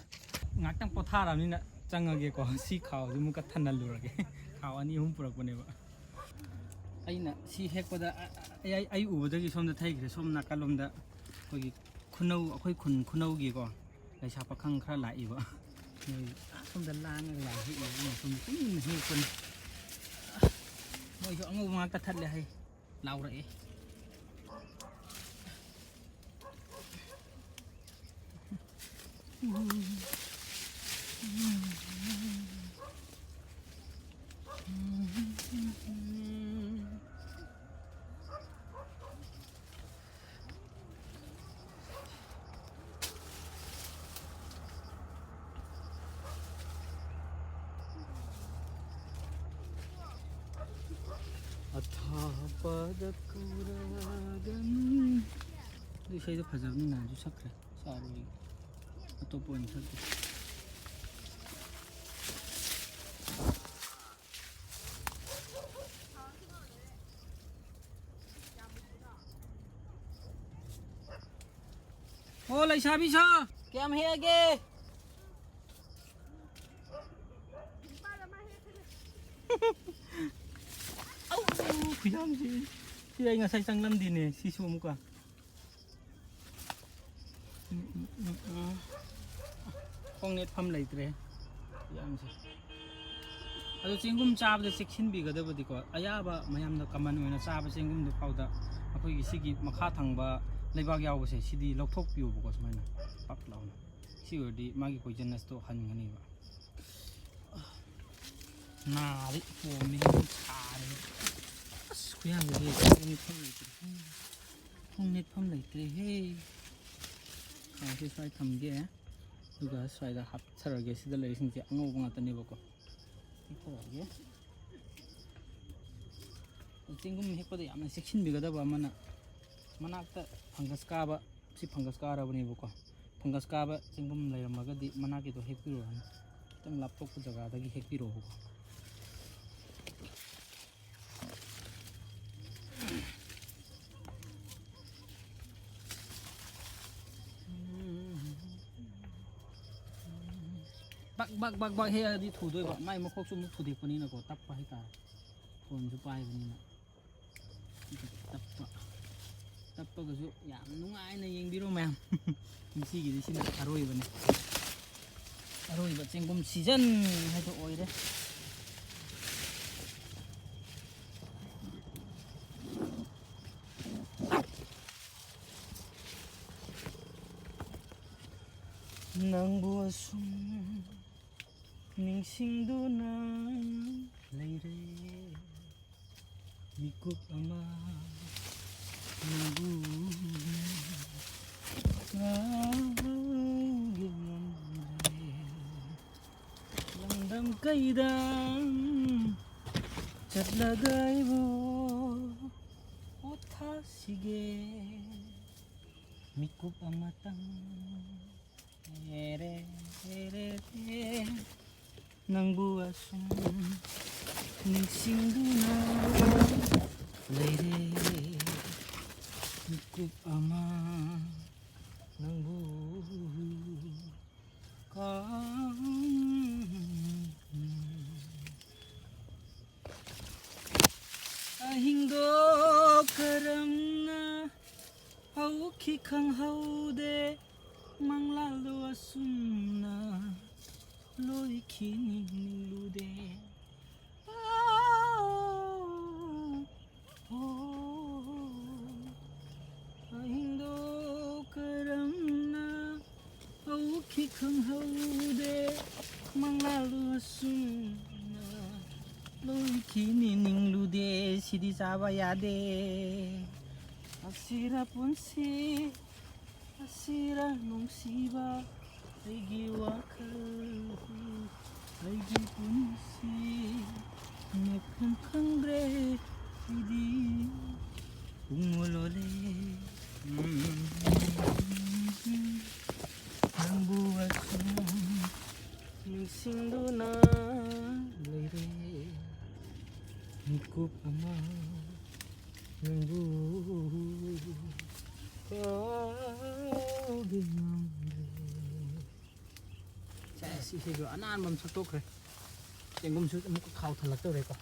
ꯉꯥꯛꯇꯪ ꯄꯣꯊꯥꯔꯕꯅꯤꯅ ꯆꯪꯉꯒꯦꯀꯣ꯫ ꯁꯤ ꯈꯥꯎꯁꯤ ꯑꯃꯨꯛꯀ ꯊꯟꯍꯜꯂꯨꯔꯒꯦ꯫ ꯈꯥꯎ ꯑꯅꯤ ꯑꯍꯨꯝ ꯄꯨꯔꯛꯄꯅꯦꯕ꯫ ꯑꯩꯅ ꯁꯤ ꯍꯦꯛꯄꯗ, ꯑ-, ꯑ-, ꯑꯩ, ꯑꯩ ꯎꯕꯗꯒꯤ ꯁꯣꯝꯗ ꯊꯩꯈ꯭ꯔꯦ꯫ ꯁꯣꯝ ꯅꯥꯀꯜꯂꯣꯝꯗ ꯑꯩꯈꯣꯏꯒꯤ ꯈꯨꯅꯧ, ꯑꯩꯈꯣꯏ ꯈꯨꯟ ꯈꯨꯅꯧꯒꯤꯀꯣ ꯂꯩꯁꯥ ꯄꯥꯈꯪ ꯈꯔ ꯂꯥꯛꯏꯕ꯫ ꯃꯣꯏ ꯑꯁꯣꯝꯗ ꯂꯥꯡꯉꯒ ꯌꯥꯝ ꯍꯦꯛꯏꯕ, ꯑꯩꯅ ꯁꯣꯝꯗ ꯇꯨꯃꯤꯟꯅ ꯍꯦꯛꯄꯅꯤ꯫ ꯃꯣꯏꯁꯨ ꯑꯉꯧꯕ ꯉꯥꯛꯇ ꯊꯠꯂꯦ ꯍꯥꯏ, ꯂꯥꯎꯔꯛꯑꯦ꯫ ꯑꯊꯥꯕ ꯑꯗꯨ ꯏꯁꯩꯗꯣ ꯐꯖꯕꯅꯤꯅ ꯍꯧꯖꯤꯛ ꯁꯛꯈ꯭ꯔꯦ꯫ ꯁꯛꯑꯔꯣꯏꯒꯦ꯫ ꯑꯇꯣꯞꯄ ꯑꯣꯏꯅ ꯁꯛꯀꯦ꯫ ꯑꯣ, ꯂꯩꯁꯥꯕꯤ ꯁꯥ, ꯀꯌꯥꯝ ꯍꯦꯛꯑꯒꯦ? ꯑꯧ, ꯈꯨꯌꯥꯝꯁꯤ꯫ ꯁꯤ ꯑꯩ ꯉꯁꯥꯏ ꯆꯪꯂꯝꯗꯦꯅꯦ, ꯁꯤꯁꯨ ꯑꯃꯨꯛꯀ꯫ ꯎꯝ, ꯎꯝ, ꯎꯝ, ꯎꯝ꯫ ꯈꯣꯡ ꯅꯦꯠꯐꯝ ꯂꯩꯇ꯭ꯔꯦ꯫ ꯌꯥꯝꯁꯦ꯫ ꯑꯗꯣ ꯆꯦꯡꯒꯨꯝ ꯆꯥꯕꯗ ꯆꯦꯛꯁꯤꯟꯕꯤꯒꯗꯕꯗꯤꯀꯣ, ꯑꯌꯥꯕ ꯃꯌꯥꯝꯅ ꯀꯃꯟ ꯑꯣꯏꯅ ꯆꯥꯕ ꯆꯦꯡꯒꯨꯝꯗꯨ ꯐꯥꯎꯗ ꯑꯩꯈꯣꯏꯒꯤ ꯁꯤꯒꯤ ꯃꯈꯥ ꯊꯪꯕ ꯂꯩꯕꯥꯛ ꯌꯥꯎꯕꯁꯦ, ꯁꯤꯗꯤ ꯂꯧꯊꯣꯛꯄꯤꯌꯣꯕꯀꯣ ꯁꯨꯃꯥꯏꯅ ꯄꯛ ꯂꯥꯎꯅ꯫ ꯁꯤ ꯑꯣꯏꯔꯗꯤ ꯃꯥꯒꯤ ꯄꯣꯏꯖꯟꯅꯁꯇꯣ ꯍꯟꯒꯅꯦꯕ꯫ ꯅꯥꯗꯤ ꯄꯣꯝꯃꯤ, ꯁꯥꯔꯦ꯫ ꯑꯁ, ꯈꯨꯌꯥꯝꯁꯤꯗꯤ ꯈꯣꯡ ꯅꯦꯠꯐꯝ ꯂꯩꯇ꯭ꯔꯦ꯫ ꯈꯣꯡ ꯅꯦꯠꯐꯝ ꯂꯩꯇ꯭ꯔꯦꯍꯦ꯫ ꯈꯥꯡꯁꯦ ꯁ꯭ꯋꯥꯏ ꯊꯝꯒꯦ꯫ ꯑꯗꯨꯒ ꯁ꯭ꯋꯥꯏꯗ ꯍꯥꯞꯊꯔꯒꯦ꯫ ꯁꯤꯗ ꯂꯩꯔꯤꯁꯤꯡꯁꯦ ꯑꯉꯧꯕ ꯉꯥꯛꯇꯅꯦꯕꯀꯣ꯫ ꯍꯦꯛꯊꯔꯒꯦ꯫ ꯆꯦꯡꯒꯨꯝ ꯍꯦꯛꯄꯗ ꯌꯥꯝꯅ ꯆꯦꯛꯁꯤꯟꯕꯤꯒꯗꯕ ꯑꯃꯅ, ꯃꯅꯥꯛꯇ ꯐꯪꯒꯁ ꯀꯥꯕ, ꯁꯤ ꯐꯪꯒꯁ ꯀꯥꯔꯕꯅꯦꯕꯀꯣ꯫ ꯐꯪꯒꯁ ꯀꯥꯕ ꯆꯦꯡꯒꯨꯝ ꯂꯩꯔꯝꯃꯒꯗꯤ ꯃꯅꯥꯛꯀꯤꯗꯣ ꯍꯦꯛꯄꯤꯔꯨꯔꯅꯨ꯫ ꯈꯤꯇꯪ ꯂꯥꯞꯊꯣꯛꯄ ꯖꯒꯥꯗꯒꯤ ꯍꯦꯛꯄꯤꯔꯛꯑꯣꯕꯀꯣ꯫ ꯕꯛ ꯕꯛ ꯕꯛ ꯕꯛ ꯍꯦꯛꯑꯗꯤ ꯊꯨꯗꯣꯏꯕ, ꯃꯥꯏ ꯃꯈꯣꯛꯁꯨ ꯑꯃꯨꯛ ꯊꯨꯗꯦꯛꯄꯅꯤꯅꯀꯣ, ꯇꯞꯄ ꯍꯥꯏꯇꯥꯔꯦ, ꯐꯣꯟꯁꯨ ꯄꯥꯏꯕꯅꯤꯅ꯫ ꯇꯞꯄ, ꯇꯞꯄꯒꯁꯨ ꯌꯥꯝ ꯅꯨꯡꯉꯥꯏꯅ ꯌꯦꯡꯕꯤꯔꯣ ꯃꯌꯥꯝ꯫ ꯉꯁꯤꯒꯤꯗꯤ ꯁꯤꯅ ꯑꯔꯣꯏꯕꯅꯤ꯫ ꯑꯔꯣꯏꯕ ꯆꯦꯡꯒꯨꯝ ꯁꯤꯖꯟ ꯍꯥꯏꯗꯣ ꯑꯣꯏꯔꯦ꯫ ꯅꯪꯕꯨ ꯑꯁꯨꯝ ꯅꯤꯡꯁꯤꯡꯗꯨꯅ ꯂꯩꯔꯦ꯫ ꯃꯤꯀꯨꯞ ꯑꯃ ꯅꯪꯕꯨ ꯉꯥꯎꯒꯦ ꯉꯝꯗ꯭ꯔꯦ꯫ ꯂꯝꯗꯝ ꯀꯩꯗ ꯆꯠꯂꯒ ꯑꯩꯕꯨ ꯃꯤꯀꯨꯞ ꯑꯃꯇꯪ ꯔꯦ, ꯔꯦ, ꯔꯦ, ꯔꯦ꯫ ꯅꯪꯕꯨ ꯑꯁꯨꯝ ꯅꯤꯡꯁꯤꯡꯗꯨꯅ ꯂꯩꯔꯦ꯫ ꯃꯤꯀꯨꯞ ꯑꯃ ꯅꯪꯕꯨ ꯀꯥꯎ-, ꯑꯍꯤꯡꯗꯣ ꯀꯔꯝꯅ ꯍꯧꯈꯤ ꯈꯪꯍꯧꯗꯦ, ꯃꯪꯂꯥꯜꯗꯣ ꯑꯁꯨꯝꯅ ꯂꯣꯏꯈꯤ ꯅꯤꯡꯂꯨꯗꯦ꯫ ꯑꯣ, ꯑꯍꯤꯡꯗꯣ ꯀꯔꯝꯅ ꯍꯧꯈꯤ ꯈꯪꯍꯧꯗꯦ, ꯃꯪꯂꯥꯜꯗꯣ ꯑꯁꯨꯝꯅ ꯂꯣꯏꯈꯤ ꯅꯤꯡꯂꯨꯗꯦ꯫ ꯁꯤꯗꯤ ꯆꯥꯕ ꯌꯥꯗꯦ꯫ ꯑꯁꯤꯔ ꯄꯨꯟꯁꯤ, ꯑꯁꯤꯔ ꯅꯨꯡꯁꯤꯕ, ꯑꯩꯒꯤ ꯋꯥꯈꯜ, ꯑꯩꯒꯤ ꯄꯨꯟꯁꯤ, ꯃꯐꯝ ꯈꯪꯗ꯭ꯔꯦ ꯑꯩꯗꯤ꯫ ꯄꯨꯡ ꯑꯣꯜꯂꯣꯂꯦ꯫ ꯅꯪꯕꯨ ꯑꯁꯨꯝ ꯅꯤꯡꯁꯤꯡꯗꯨꯅ ꯂꯩꯔꯦ꯫ ꯃꯤꯀꯨꯞ ꯑꯃ ꯅꯪꯕꯨ ꯀꯥꯎꯕ ꯉꯝꯗ꯭ꯔꯦ꯫ ꯁꯦꯁ, ꯏꯁꯩꯁꯨ ꯑꯅꯥꯟꯕ ꯑꯃ ꯁꯛꯇꯣꯛꯈ꯭ꯔꯦ꯫ ꯆꯦꯡꯒꯨꯝꯁꯨ ꯑꯃꯨꯛꯀ ꯈꯥꯎꯊꯜꯂꯛꯇꯧꯔꯦꯀꯣ꯫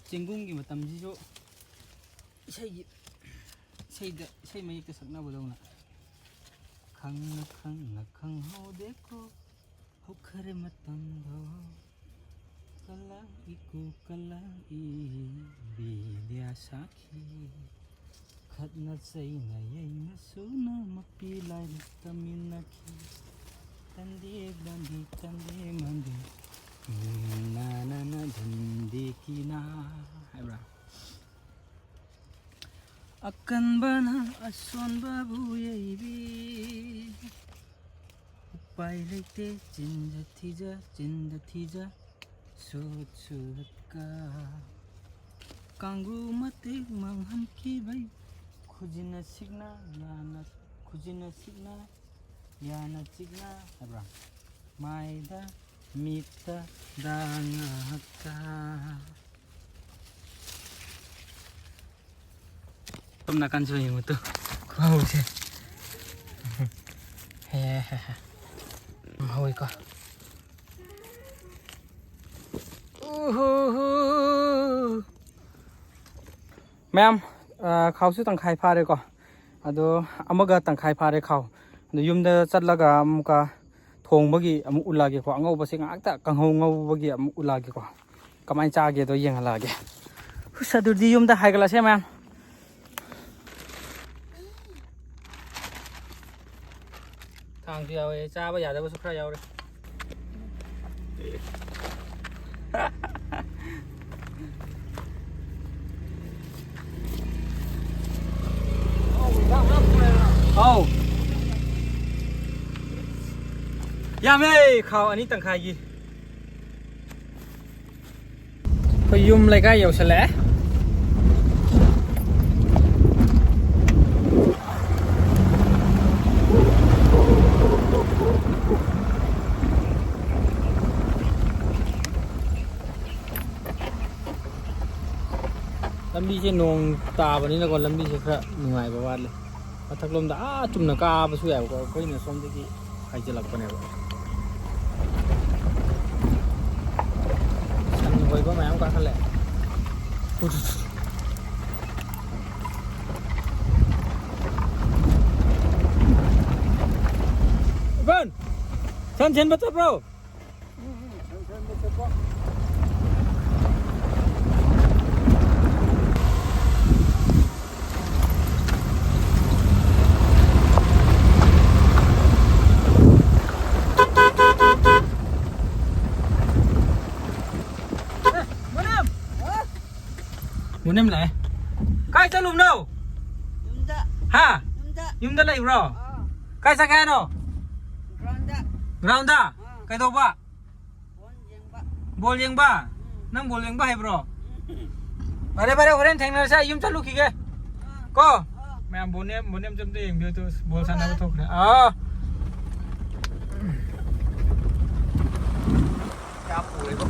ꯆꯦꯡꯒꯨꯝꯒꯤ ꯃꯇꯝꯁꯤꯁꯨ ꯏꯁꯩꯒꯤ, ꯏꯁꯩꯗ, ꯏꯁꯩ ꯃꯌꯦꯛꯇ ꯁꯛꯅꯕꯗꯧꯅ ꯈꯪꯅ ꯈꯪꯅ ꯈꯪꯍꯧꯗꯦꯀꯣ꯫ ꯍꯧꯈꯔꯦ ꯃꯇꯝꯗꯣ꯫ ꯀꯂꯥ ꯏꯀꯨ ꯀꯂꯥ ꯏꯕꯤꯗ꯭ꯌꯥ ꯁꯥꯈꯤ꯫ ꯈꯠꯅ ꯆꯩꯅ ꯌꯩꯅ ꯁꯨꯅ ꯃꯄꯤ ꯂꯥꯏꯔꯤꯛ ꯇꯝꯃꯤꯟꯅꯈꯤ꯫ ꯇꯟꯗꯦ ꯕꯟꯗꯤ ꯇꯟꯗꯦ ꯃꯟꯗꯤ꯫ ꯅꯥ ꯅꯥ ꯅꯥ ꯗꯟꯗꯤ ꯀꯤꯅꯥ ꯍꯥꯏꯕ꯭ꯔꯥ? ꯑꯀꯟꯕꯅ ꯑꯁꯣꯟꯕꯕꯨ ꯌꯩꯕꯤ꯫ ꯎꯄꯥꯏ ꯂꯩꯇꯦ ꯆꯤꯟꯗ ꯊꯤꯖ, ꯆꯤꯟꯗ ꯊꯤꯖ꯫ ꯁꯨꯠ ꯁꯨꯠꯀ ꯀꯥꯡꯒꯨ ꯃꯇꯤꯛ ꯃꯥꯡꯍꯟꯈꯤ꯫ ꯏꯕꯩ ꯈꯨꯖꯤꯟꯅ ꯁꯤꯛꯅ ꯌꯥꯅ ꯈꯨꯖꯤꯟꯅ ꯁꯤꯛꯅ ꯌꯥꯅ ꯆꯤꯛꯅ ꯍꯥꯏꯕ꯭ꯔꯥ? ꯃꯥꯏꯗ ꯃꯤꯠꯇ ꯗꯥ ꯉꯥꯛꯇ꯫ ꯁꯣꯝ ꯅꯥꯀꯟꯁꯨ ꯌꯦꯡꯉꯨ ꯇꯨ꯫ ꯈꯨꯍꯧꯁꯦ꯫ ꯍꯦ, ꯍꯦ, ꯍꯦ꯫ ꯌꯥꯝ ꯍꯧꯋꯤꯀꯣ꯫ ꯎꯍꯨꯍꯨ꯫ ꯃꯌꯥꯝ, ꯑ, ꯈꯥꯎꯁꯨ ꯇꯪꯈꯥꯏ ꯐꯥꯔꯦꯀꯣ꯫ ꯑꯗꯣ ꯑꯃꯒ ꯇꯪꯈꯥꯏ ꯐꯥꯔꯦ ꯈꯥꯎ꯫ ꯑꯗꯣ ꯌꯨꯝꯗ ꯆꯠꯂꯒ ꯑꯃꯨꯛꯀ ꯊꯣꯡꯕꯒꯤ ꯑꯃꯨꯛ ꯎꯠꯂꯛꯑꯒꯦꯀꯣ꯫ ꯑꯉꯧꯕꯁꯦ ꯉꯥꯏꯍꯥꯛꯇ ꯀꯥꯡꯍꯧ ꯉꯧꯕꯒꯤ ꯑꯃꯨꯛ ꯎꯠꯂꯛꯑꯒꯦꯀꯣ꯫ ꯀꯃꯥꯏꯅ ꯆꯥꯒꯦꯗꯣ ꯌꯦꯡꯍꯜꯂꯛꯑꯒꯦ꯫ ꯍꯨꯁ, ꯑꯗꯨꯗꯤ ꯌꯨꯝꯗ ꯍꯥꯏꯒꯠꯂꯁꯦ ꯃꯌꯥꯝ꯫ ꯊꯥꯡꯁꯨ ꯌꯥꯎꯋꯦ, ꯆꯥꯕ ꯌꯥꯗꯕꯁꯨ ꯈꯔ ꯌꯥꯎꯔꯦ꯫ ꯑꯧ꯫ ꯌꯥꯝꯃꯦ, ꯈꯥꯎ ꯑꯅꯤ ꯇꯪꯈꯥꯏꯒꯤ꯫ ꯑꯩꯈꯣꯏ ꯌꯨꯝ ꯂꯩꯀꯥꯏ ꯌꯧꯁꯜꯂꯛꯑꯦ꯫ ꯂꯝꯕꯤꯁꯦ ꯅꯣꯡ ꯇꯥꯕꯅꯤꯅꯀꯣ, ꯂꯝꯕꯤꯁꯦ ꯈꯔ ꯅꯨꯡꯉꯥꯏꯕ ꯋꯥꯠꯂꯦ꯫ ꯃꯊꯛꯂꯣꯝꯗ ꯑꯥ ꯆꯨꯝꯅ ꯀꯥꯕꯁꯨ ꯌꯥꯏꯕꯀꯣ, ꯑꯩꯈꯣꯏꯅ ꯁꯣꯝꯗꯒꯤ ꯍꯥꯏꯖꯤꯜꯂꯛꯄꯅꯦꯕ꯫ ꯁꯟ ꯍꯣꯏꯕ ꯃꯌꯥꯝ ꯀꯥꯈꯠꯂꯦ꯫ ꯏꯕꯟ! ꯁꯟ ꯁꯦꯟꯕ ꯆꯠꯄ꯭ꯔꯣ? ꯃꯨꯅꯦꯝ ꯂꯥꯛꯑꯦ꯫ ꯀꯥꯏ ꯆꯠꯂꯨꯕꯅꯣ? ꯌꯨꯝꯗ꯫ ꯍꯥ? ꯌꯨꯝꯗ꯫ ꯌꯨꯝꯗ ꯂꯩꯕ꯭ꯔꯣ? ꯑꯥ꯫ ꯀꯥꯏ ꯆꯠꯀꯦ ꯍꯥꯏꯅꯣ? ꯒ꯭ꯔꯥꯎꯟꯗ꯫ ꯒ꯭ꯔꯥꯎꯟꯗ? ꯑꯥ꯫ ꯀꯩꯗꯧꯕ? ꯕꯣꯜ ꯌꯦꯡꯕ꯫ ꯕꯣꯜ ꯌꯦꯡꯕ? ꯎꯝ꯫ ꯅꯪ ꯕꯣꯜ ꯌꯦꯡꯕ ꯍꯩꯕ꯭ꯔꯣ? ꯎꯝ꯫ ꯐꯔꯦ, ꯐꯔꯦ, ꯍꯣꯔꯦꯟ ꯊꯦꯡꯅꯔꯁꯦ, ꯑꯩ ꯌꯨꯝ ꯆꯠꯂꯨꯈꯤꯒꯦ꯫ ꯀꯣ꯫ ꯃꯌꯥꯝ ꯕꯣꯅꯦꯝ, ꯕꯣꯅꯦꯝꯁꯦ ꯑꯝꯇ ꯌꯦꯡꯕꯤꯌꯨ ꯇꯨ, ꯕꯣꯜ ꯁꯥꯟꯅꯕ ꯊꯣꯛꯈ꯭ꯔꯦ꯫ ꯑꯥ꯫ ꯀꯌꯥ ꯄꯨꯔꯦꯕ?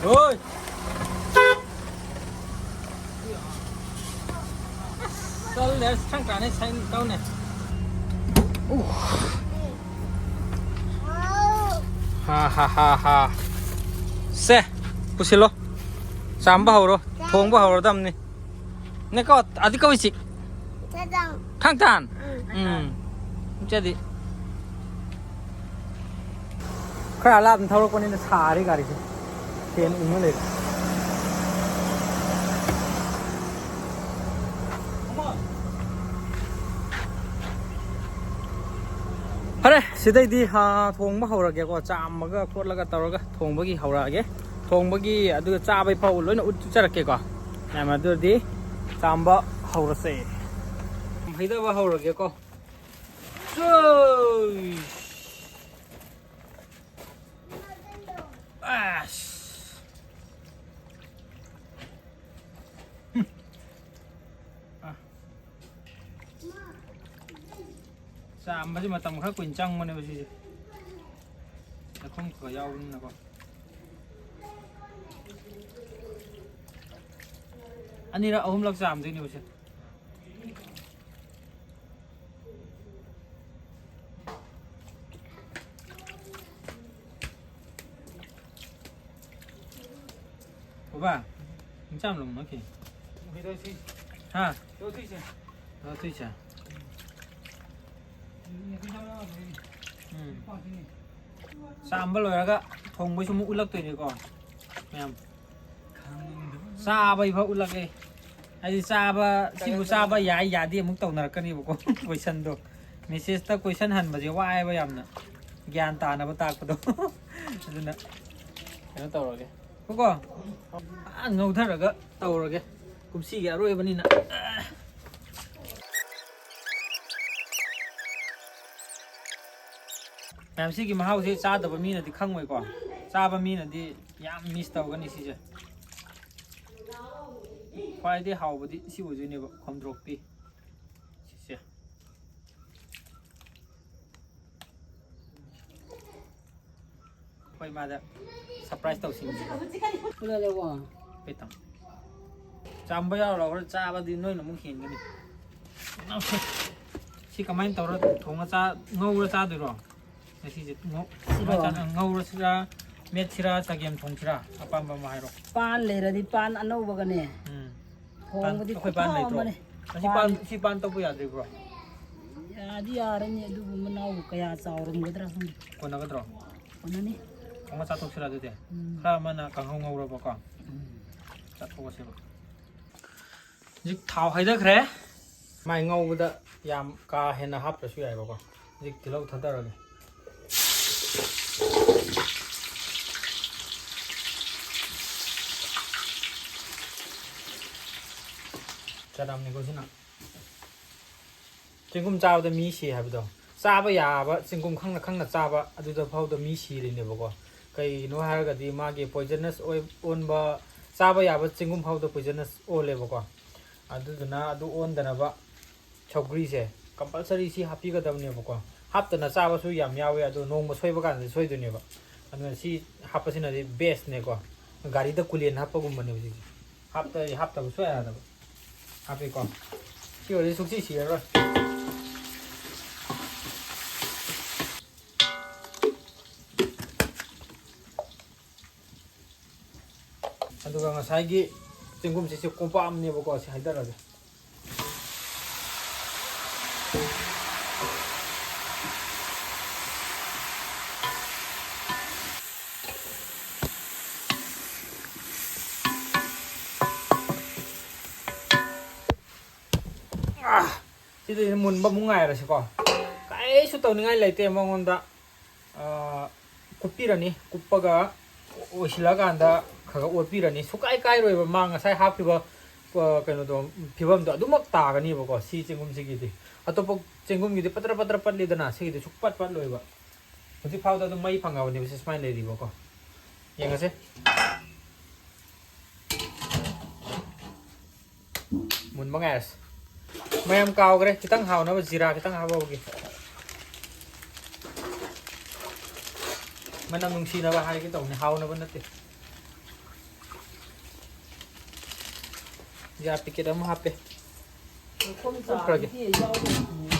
ꯍꯣꯏ꯫ ꯆꯠꯂꯦ, ꯁꯪ ꯀꯥꯟꯅꯩ, ꯁꯪ ꯇꯧꯅꯦ꯫ ꯎ꯫ ꯍꯥ, ꯍꯥ, ꯍꯥ, ꯍꯥ꯫ ꯁꯦ, ꯄꯨꯁꯤꯜꯂꯣ꯫ ꯆꯥꯝꯕ ꯍꯧꯔꯣ꯫ ꯊꯣꯡꯕ ꯍꯧꯔꯗꯝꯅꯤ꯫ ꯅꯦꯀꯣ, ꯑꯗꯤ ꯀꯧꯏꯁꯤ꯫ ꯈꯥꯡꯇꯥꯟ꯫ ꯈꯥꯡꯇꯥꯟ? ꯎꯝ꯫ ꯎꯝ꯫ ꯏꯆꯦꯗꯤ꯫ ꯈꯔ ꯂꯥꯞꯅ ꯊꯧꯔꯛꯄꯅꯤꯅ ꯁꯥꯔꯤ ꯒꯥꯔꯤꯁꯦ꯫ ꯐꯦꯟ ꯎꯪꯉ ꯂꯩꯔꯦ꯫ ꯐꯔꯦ, ꯁꯤꯗꯩꯗꯤ, ꯍꯥ, ꯊꯣꯡꯕ ꯍꯧꯔꯒꯦꯀꯣ꯫ ꯆꯥꯝꯃꯒ ꯈꯣꯠꯂꯒ ꯇꯧꯔꯒ ꯊꯣꯡꯕꯒꯤ ꯍꯧꯔꯛꯑꯒꯦ꯫ ꯊꯣꯡꯕꯒꯤ ꯑꯗꯨꯒ ꯆꯥꯕꯩ ꯐꯥꯎ ꯂꯣꯏꯅ ꯎꯠꯆꯔꯛꯀꯦꯀꯣ꯫ ꯃꯌꯥꯝ ꯑꯗꯨꯗꯤ ꯆꯥꯝꯕ ꯍꯧꯔꯁꯦ꯫ ꯍꯩꯗꯕ ꯍꯧꯔꯒꯦꯀꯣ꯫ ꯆꯣꯏ! ꯑꯁ! ꯍꯨꯝ꯫ ꯑ꯫ ꯆꯥꯝꯕꯁꯦ ꯃꯇꯝ ꯈꯔ ꯀꯨꯏꯅ ꯆꯪꯕꯅꯦꯕ ꯁꯤꯁꯦ꯫ ꯂꯩꯈꯣꯝ ꯈꯔ ꯌꯥꯎꯕꯅꯤꯅꯀꯣ꯫ ꯑꯅꯤꯔꯛ ꯑꯍꯨꯝꯂꯛ ꯆꯥꯝꯗꯣꯏꯅꯦꯕ ꯁꯦ꯫ ꯕꯕꯥ, ꯏꯟꯁꯥꯡ ꯂꯧꯅꯈꯤ꯫ ꯍꯥ? ꯂꯧꯊꯣꯛꯏꯁꯦ꯫ ꯎꯝ꯫ ꯆꯥꯝꯕ ꯂꯣꯏꯔꯒ ꯊꯣꯡꯕꯩꯁꯨ ꯑꯃꯨꯛ ꯎꯠꯂꯛꯇꯣꯏꯅꯤꯀꯣ ꯃꯌꯥꯝ꯫ ꯆꯥꯕꯩ ꯐꯥꯎ ꯎꯠꯂꯛꯑꯦ꯫ ꯍꯥꯏꯗꯤ ꯆꯥꯕ, ꯁꯤꯕꯨ ꯆꯥꯕ ꯌꯥꯏ ꯌꯥꯗꯦ ꯑꯃꯨꯛ ꯇꯧꯅꯔꯛꯀꯅꯦꯕꯀꯣ꯫ ꯀꯣꯏꯁꯟꯗꯣ, ꯃꯦꯁꯦꯖꯇ ꯀꯣꯏꯁꯟ ꯍꯟꯕꯁꯦ ꯋꯥꯏꯑꯦꯕ ꯌꯥꯝꯅ, ꯒ꯭ꯌꯥꯟ ꯇꯥꯅꯕ ꯇꯥꯛꯄꯗꯣ꯫ ꯑꯗꯨꯅ ꯀꯩꯅꯣ ꯇꯧꯔꯒꯦ꯫ ꯀꯣ, ꯐꯖꯅ ꯉꯧꯊꯔꯒ ꯇꯧꯔꯒꯦ, ꯀꯨꯝꯁꯤꯒꯤ ꯑꯔꯣꯏꯕꯅꯤꯅ꯫ ꯃꯌꯥꯝ, ꯁꯤꯒꯤ ꯃꯍꯥꯎꯁꯦ ꯆꯥꯗꯕ ꯃꯤꯅꯗꯤ ꯈꯪꯉꯣꯏꯀꯣ, ꯆꯥꯕ ꯃꯤꯅꯗꯤ ꯌꯥꯝ ꯃꯤꯁ ꯇꯧꯒꯅꯤ ꯁꯤꯁꯦ꯫ ꯈ꯭ꯋꯥꯏꯗꯩ ꯍꯥꯎꯕꯗꯤ ꯁꯤ ꯑꯣꯏꯗꯣꯏꯅꯦꯕ, ꯈꯣꯝꯗ꯭ꯔꯣꯛꯄꯤ꯫ ꯁꯤꯁꯦ꯫ ꯑꯩꯈꯣꯏ ꯃꯥꯗ ꯁꯔꯄ꯭ꯔꯥꯏꯁ ꯇꯧꯁꯤꯟꯁꯤꯀꯣ꯫ ꯄꯨꯜꯂꯦꯀꯣ꯫ ꯈꯤꯇꯪ ꯆꯥꯝꯕ ꯌꯥꯎꯔ ꯂꯧꯔ ꯆꯥꯕꯗꯤ ꯅꯣꯏꯅ ꯑꯃꯨꯛ ꯍꯦꯟꯒꯅꯤ꯫ ꯁꯤ ꯀꯃꯥꯏꯅ ꯇꯧꯔ ꯊꯣꯡꯉ ꯆꯥ-, ꯉꯧꯔ ꯆꯥꯗꯣꯏꯔꯣ? ꯉꯁꯤꯁꯦ ꯉꯧ-, ꯁꯤꯔꯣ? ꯀꯃꯥꯏꯅ ꯆꯥ-, ꯉꯧꯔꯁꯤꯔꯥ, ꯃꯦꯠꯁꯤꯔꯥ, ꯆꯒꯦꯝ ꯊꯣꯡꯁꯤꯔꯥ? ꯑꯄꯥꯝꯕ ꯑꯃ ꯍꯥꯏꯔꯣ꯫ ꯄꯥꯟ ꯂꯩꯔꯗꯤ ꯄꯥꯟ ꯑꯅꯧꯕꯒꯅꯦ꯫ ꯎꯝ꯫ ꯊꯣꯡꯕꯗꯤ ꯄꯥꯟ, ꯑꯩꯈꯣꯏ ꯄꯥꯟ ꯈꯨꯍꯥꯎ ꯂꯩꯇ꯭ꯔꯣ? ꯑꯃꯅꯦ꯫ ꯑꯁꯤ ꯄꯥꯟ, ꯄꯥꯟ ꯁꯤ ꯄꯥꯟ ꯇꯧꯕ ꯌꯥꯗ꯭ꯔꯤꯕ꯭ꯔꯣ? ꯌꯥꯗꯤ ꯌꯥꯔꯅꯤ, ꯑꯗꯨꯕꯨ ꯃꯅꯥꯎꯕꯨ ꯀꯌꯥ ꯆꯥꯎꯔꯝꯒꯗ꯭ꯔꯥ ꯈꯪꯗꯦ꯫ ꯀꯣꯟꯅꯒꯗ꯭ꯔꯣ? ꯀꯣꯟꯅꯅꯤ꯫ ꯊꯣꯡꯉ ꯆꯥꯊꯣꯛꯁꯤꯔꯥ ꯑꯗꯨꯗꯤ? ꯎꯝ꯫ ꯈꯔ ꯑꯃꯅ ꯀꯥꯡꯍꯧ ꯉꯧꯔꯕꯀꯣ꯫ ꯎꯝ꯫ ꯆꯥꯊꯣꯛꯑꯁꯦꯕ꯫ ꯍꯧꯖꯤꯛ ꯊꯥꯎ ꯍꯩꯊꯈ꯭ꯔꯦ꯫ ꯃꯥꯏ ꯉꯧꯕꯗ ꯌꯥꯝ ꯀꯥ ꯍꯦꯟꯅ ꯍꯥꯞꯇ꯭ꯔꯁꯨ ꯌꯥꯏꯕꯀꯣ꯫ ꯍꯧꯖꯤꯛ ꯇꯤꯜꯍꯧ ꯊꯥꯗꯔꯒꯦ꯫ ꯆꯅꯝꯅꯤꯀꯣ ꯁꯤꯅ꯫ ꯆꯦꯡꯒꯨꯝ ꯆꯥꯕꯗ ꯃꯤ ꯁꯤ ꯍꯥꯏꯕꯗꯣ, ꯆꯥꯕ ꯌꯥꯕ ꯆꯦꯡꯒꯨꯝ ꯈꯪꯅ ꯈꯪꯅ ꯆꯥꯕ, ꯑꯗꯨꯗ ꯐꯥꯎꯗ ꯃꯤ ꯁꯤꯔꯤꯅꯦꯕꯀꯣ꯫ ꯀꯩꯒꯤꯅꯣ ꯍꯥꯏꯔꯒꯗꯤ ꯃꯥꯒꯤ ꯄꯣꯏꯖꯅꯁ ꯑꯣꯏ-, ꯑꯣꯟꯕ, ꯆꯥꯕ ꯌꯥꯕ ꯆꯦꯡꯒꯨꯝ ꯐꯥꯎꯗ ꯄꯣꯏꯖꯅꯁ ꯑꯣꯜꯂꯦꯕꯀꯣ꯫ ꯑꯗꯨꯗꯨꯅ ꯑꯗꯨ ꯑꯣꯟꯗꯅꯕ ꯁꯧꯒ꯭ꯔꯤꯁꯦ ꯀꯝꯄꯜꯁꯔꯤ ꯁꯤ ꯍꯥꯞꯄꯤꯒꯗꯕꯅꯦꯕꯀꯣ꯫ ꯍꯥꯞꯇꯅ ꯆꯥꯕꯁꯨ ꯌꯥꯝ ꯌꯥꯎꯋꯦ, ꯑꯗꯣ ꯅꯣꯡꯃ ꯁꯣꯏꯕ ꯀꯥꯟꯗꯗꯤ ꯁꯣꯏꯗꯣꯏꯅꯦꯕ꯫ ꯑꯗꯨꯅ ꯁꯤ ꯍꯥꯞꯄꯁꯤꯅꯗꯤ ꯕꯦꯁꯅꯦꯀꯣ꯫ ꯒꯥꯔꯤꯗ ꯀꯨꯂꯦꯟ ꯍꯥꯞꯄꯒꯨꯝꯕꯅꯦꯕ ꯁꯤꯁꯦ꯫ ꯍꯥꯞꯇ-, ꯍꯥꯞꯇꯕ ꯁꯨꯡꯌꯥ ꯌꯥꯗꯕ꯫ ꯍꯥꯞꯄꯦꯀꯣ꯫ ꯁꯤ ꯑꯣꯏꯔꯗꯤ ꯁꯨꯡꯁꯤ ꯁꯤꯔꯔꯣꯏ꯫ ꯑꯗꯨꯒ ꯉꯁꯥꯏꯒꯤ ꯆꯦꯡꯒꯨꯝꯁꯤꯁꯨ ꯀꯣꯝꯄꯥꯛ ꯑꯃꯅꯦꯕꯀꯣ, ꯁꯤ ꯍꯩꯗꯔꯒꯦ꯫ ꯁꯤꯗꯤ ꯃꯨꯟꯕ ꯑꯃꯨꯛ ꯉꯥꯏꯔꯁꯤꯀꯣ꯫ ꯀꯩꯁꯨ ꯇꯧꯅꯤꯡꯉꯥꯏ ꯂꯩꯇꯦ ꯃꯉꯣꯟꯗ꯫ ꯑꯥ, ꯀꯨꯞꯄꯤꯔꯅꯤ꯫ ꯀꯨꯞꯄꯒ ꯑꯣꯏꯁꯤꯜꯂꯀꯥꯟꯗ ꯈꯔ ꯈꯔ ꯑꯣꯠꯄꯤꯔꯅꯤ꯫ ꯁꯨꯀꯥꯏ ꯀꯥꯏꯔꯣꯏꯕ꯫ ꯃꯥ ꯉꯁꯥꯏ ꯍꯥꯞꯈꯤꯕ, ꯑꯥ, ꯀꯩꯅꯣꯗꯣ, ꯐꯤꯕꯝꯗꯣ ꯑꯗꯨꯃꯛ ꯇꯥꯒꯅꯤꯕꯀꯣ꯫ ꯁꯤ ꯆꯦꯡꯒꯨꯝꯁꯤꯒꯤꯗꯤ꯫ ꯑꯇꯣꯞꯄ ꯆꯦꯡꯒꯨꯝꯒꯤꯗꯤ ꯄꯠꯇ꯭ꯔ ꯄꯠꯇ꯭ꯔ ꯄꯠꯂꯤꯗꯅ, ꯁꯤꯒꯤꯗꯤ ꯁꯨꯛꯄꯠ ꯄꯠꯂꯣꯏꯕ꯫ ꯍꯧꯖꯤꯛ ꯐꯥꯎꯗ ꯑꯗꯨꯝ ꯃꯩ ꯐꯪꯉꯕꯅꯦꯕ꯫ ꯁꯤ ꯁꯨꯃꯥꯏꯅ ꯂꯩꯔꯤꯕꯀꯣ꯫ ꯌꯦꯡꯉꯁꯦ꯫ ꯃꯨꯟꯕ ꯉꯥꯏꯔꯁꯤ꯫ ꯃꯌꯥꯝ ꯀꯥꯎꯈ꯭ꯔꯦ, ꯈꯤꯇꯪ ꯍꯥꯎꯅꯕ ꯖꯤꯔꯥ ꯈꯤꯇꯪ ꯍꯥꯞꯍꯧꯒꯦ꯫ ꯃꯅꯝ ꯅꯨꯡꯁꯤꯅꯕ ꯍꯥꯏꯒꯦ ꯇꯧꯕꯅꯤ, ꯍꯥꯎꯅꯕ ꯅꯠꯇꯦ꯫ ꯖꯤꯔꯥ ꯄꯤꯀꯦꯠ ꯑꯃ ꯍꯥꯞꯄꯦ꯫ ꯃꯈꯣꯡ ꯆꯥꯕꯗꯤ ꯌꯥꯎꯗꯕꯅꯦ꯫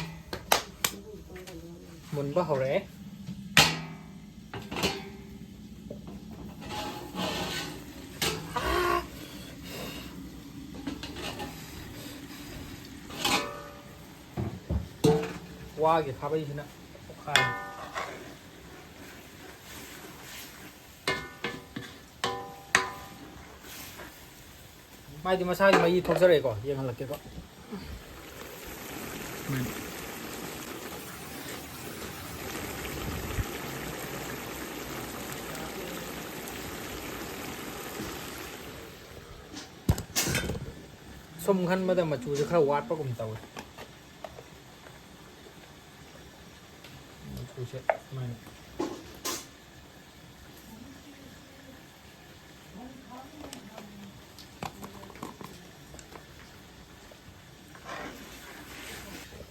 ꯃꯨꯟꯕ ꯍꯧꯔꯛꯑꯦ꯫ ꯋꯥꯒꯤ ꯈꯥꯕꯩꯁꯤꯅ ꯄꯣꯛꯈꯥꯏ꯫ ꯃꯥꯏꯗꯤ ꯃꯁꯥꯒꯤ ꯃꯍꯤ ꯊꯣꯛꯆꯔꯛꯑꯦꯀꯣ, ꯌꯦꯡꯍꯜꯂꯛꯀꯦꯀꯣ꯫ ꯁꯨꯝ ꯈꯟꯕꯗ ꯃꯆꯨꯁꯦ ꯈꯔ ꯋꯥꯠꯄꯒꯨꯝ ꯇꯧꯋꯦ꯫ ꯃꯆꯨꯁꯦ ꯁꯨꯃꯥꯏꯅ꯫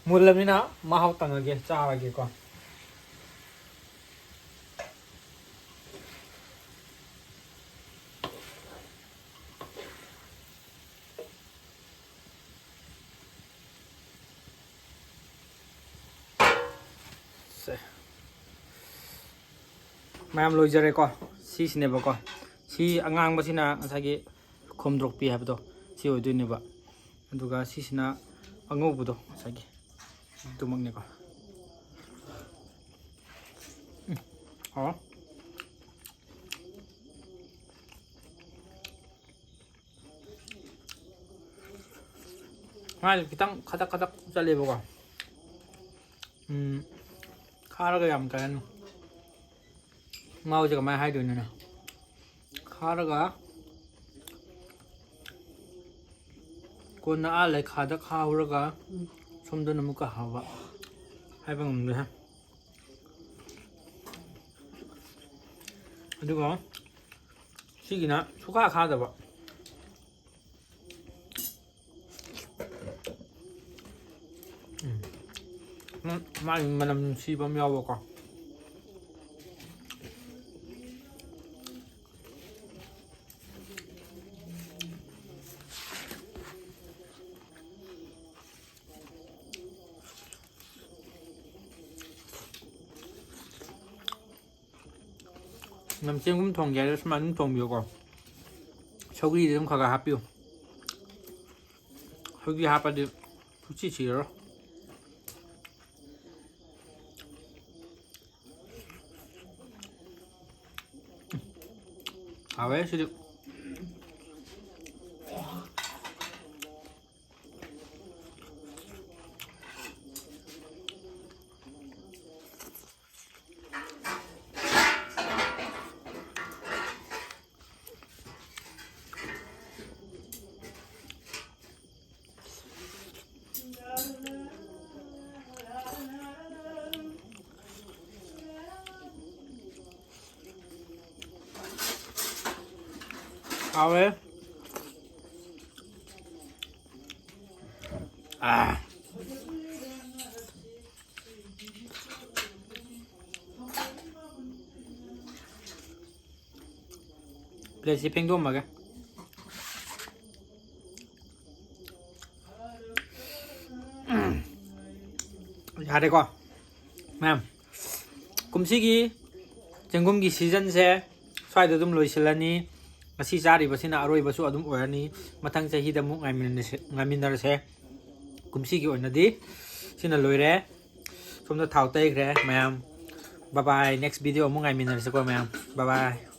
ꯃꯨꯜꯂꯃꯤꯅ ꯃꯍꯥꯎ ꯇꯪꯉꯒꯦ, ꯆꯥꯔꯒꯦꯀꯣ꯫ ꯁꯦ꯫ ꯃꯌꯥꯝ ꯂꯣꯏꯖꯔꯦꯀꯣ꯫ ꯁꯤꯁꯤꯅꯦꯕꯀꯣ꯫ ꯁꯤ ꯑꯉꯥꯡꯕꯁꯤꯅ ꯉꯁꯥꯏꯒꯤ ꯈꯣꯝꯗ꯭ꯔꯣꯛꯄꯤ ꯍꯥꯏꯕꯗꯣ, ꯁꯤ ꯑꯣꯏꯗꯣꯏꯅꯦꯕ꯫ ꯑꯗꯨꯒ ꯁꯤꯁꯤꯅ ꯑꯉꯧꯕꯗꯣ, ꯉꯁꯥꯏꯒꯤ ꯑꯗꯨꯃꯛꯅꯦꯀꯣ꯫ ꯎꯝ, ꯍꯥꯎꯔꯦ꯫ ꯃꯥꯁꯦ ꯈꯤꯇꯪ ꯈꯗꯛ ꯈꯗꯛ ꯆꯠꯂꯦꯕꯀꯣ꯫ ꯎꯝ, ꯈꯥꯔꯒ ꯌꯥꯝ ꯀꯩ ꯍꯥꯏꯅꯤ, ꯃꯥꯎꯁꯦ ꯀꯃꯥꯏꯅ ꯍꯥꯏꯗꯣꯏꯅꯣꯅꯦ? ꯈꯥꯔꯒ ꯀꯣꯟꯅ ꯑꯥ ꯂꯩꯈꯥꯗ ꯈꯥꯍꯧꯔꯒ ꯎꯝ꯫ ꯁꯣꯝꯗꯅ ꯑꯃꯨꯛꯀ ꯍꯥꯎꯕ꯫ ꯍꯥꯏꯕ ꯉꯝꯗꯦ꯫ ꯑꯗꯨꯒ ꯁꯤꯒꯤꯅ ꯁꯨꯛꯈꯥ ꯈꯥꯗꯕ꯫ ꯎꯝ꯫ ꯎꯝ, ꯃꯥꯒꯤ ꯃꯅꯝ ꯅꯨꯡꯁꯤꯕ ꯑꯃ ꯌꯥꯎꯕꯀꯣ꯫ ꯅꯝ ꯆꯦꯡꯒꯨꯝ ꯊꯣꯡꯒꯦ ꯍꯥꯏꯔꯁꯨ ꯁꯨꯃꯥꯏꯅ ꯑꯗꯨꯝ ꯊꯣꯡꯕꯤꯌꯨꯀꯣ꯫ ꯁꯧꯒ꯭ꯔꯤꯗꯤ ꯑꯗꯨꯝ ꯈꯔ ꯈꯔ ꯍꯥꯞꯄꯤꯌꯨ꯫ ꯁꯧꯒ꯭ꯔꯤ ꯍꯥꯞꯄꯗꯤ ꯁꯨꯡꯁꯤ ꯁꯤꯔꯔꯣꯏ꯫ ꯍꯥꯎꯋꯦ ꯁꯤꯗꯤ꯫ ꯍꯥꯎꯋꯦ꯫ ꯑꯥ꯫ ꯄ꯭ꯂꯦꯠꯁꯤ ꯐꯦꯡꯗꯣꯛꯑꯝꯃꯒꯦ꯫ ꯌꯥꯔꯦꯀꯣ ꯃꯌꯥꯝ, ꯀꯨꯝꯁꯤꯒꯤ ꯆꯦꯡꯒꯨꯝꯒꯤ ꯁꯤꯖꯟꯁꯦ ꯁ꯭ꯋꯥꯏꯗ ꯑꯗꯨꯝ ꯂꯣꯏꯁꯤꯜꯂꯅꯤ꯫ ꯉꯁꯤ ꯆꯥꯔꯤꯕꯁꯤꯅ ꯑꯔꯣꯏꯕꯁꯨ ꯑꯗꯨꯝ ꯑꯣꯏꯔꯅꯤ꯫ ꯃꯊꯪ ꯆꯍꯤꯗ ꯑꯃꯨꯛ ꯉꯥꯏꯃꯤꯟꯅꯁꯦ, ꯉꯥꯏꯃꯤꯟꯅꯔꯁꯦ꯫ ꯀꯨꯝꯁꯤꯒꯤ ꯑꯣꯏꯅꯗꯤ ꯁꯤꯅ ꯂꯣꯏꯔꯦ꯫ ꯁꯣꯝꯗ ꯊꯥꯎ ꯇꯩꯈ꯭ꯔꯦ ꯃꯌꯥꯝ꯫ Bye bye, next video ꯑꯃꯨꯛ ꯉꯥꯏꯃꯤꯟꯅꯔꯁꯤꯀꯣ ꯃꯌꯥꯝ꯫ Bye bye꯫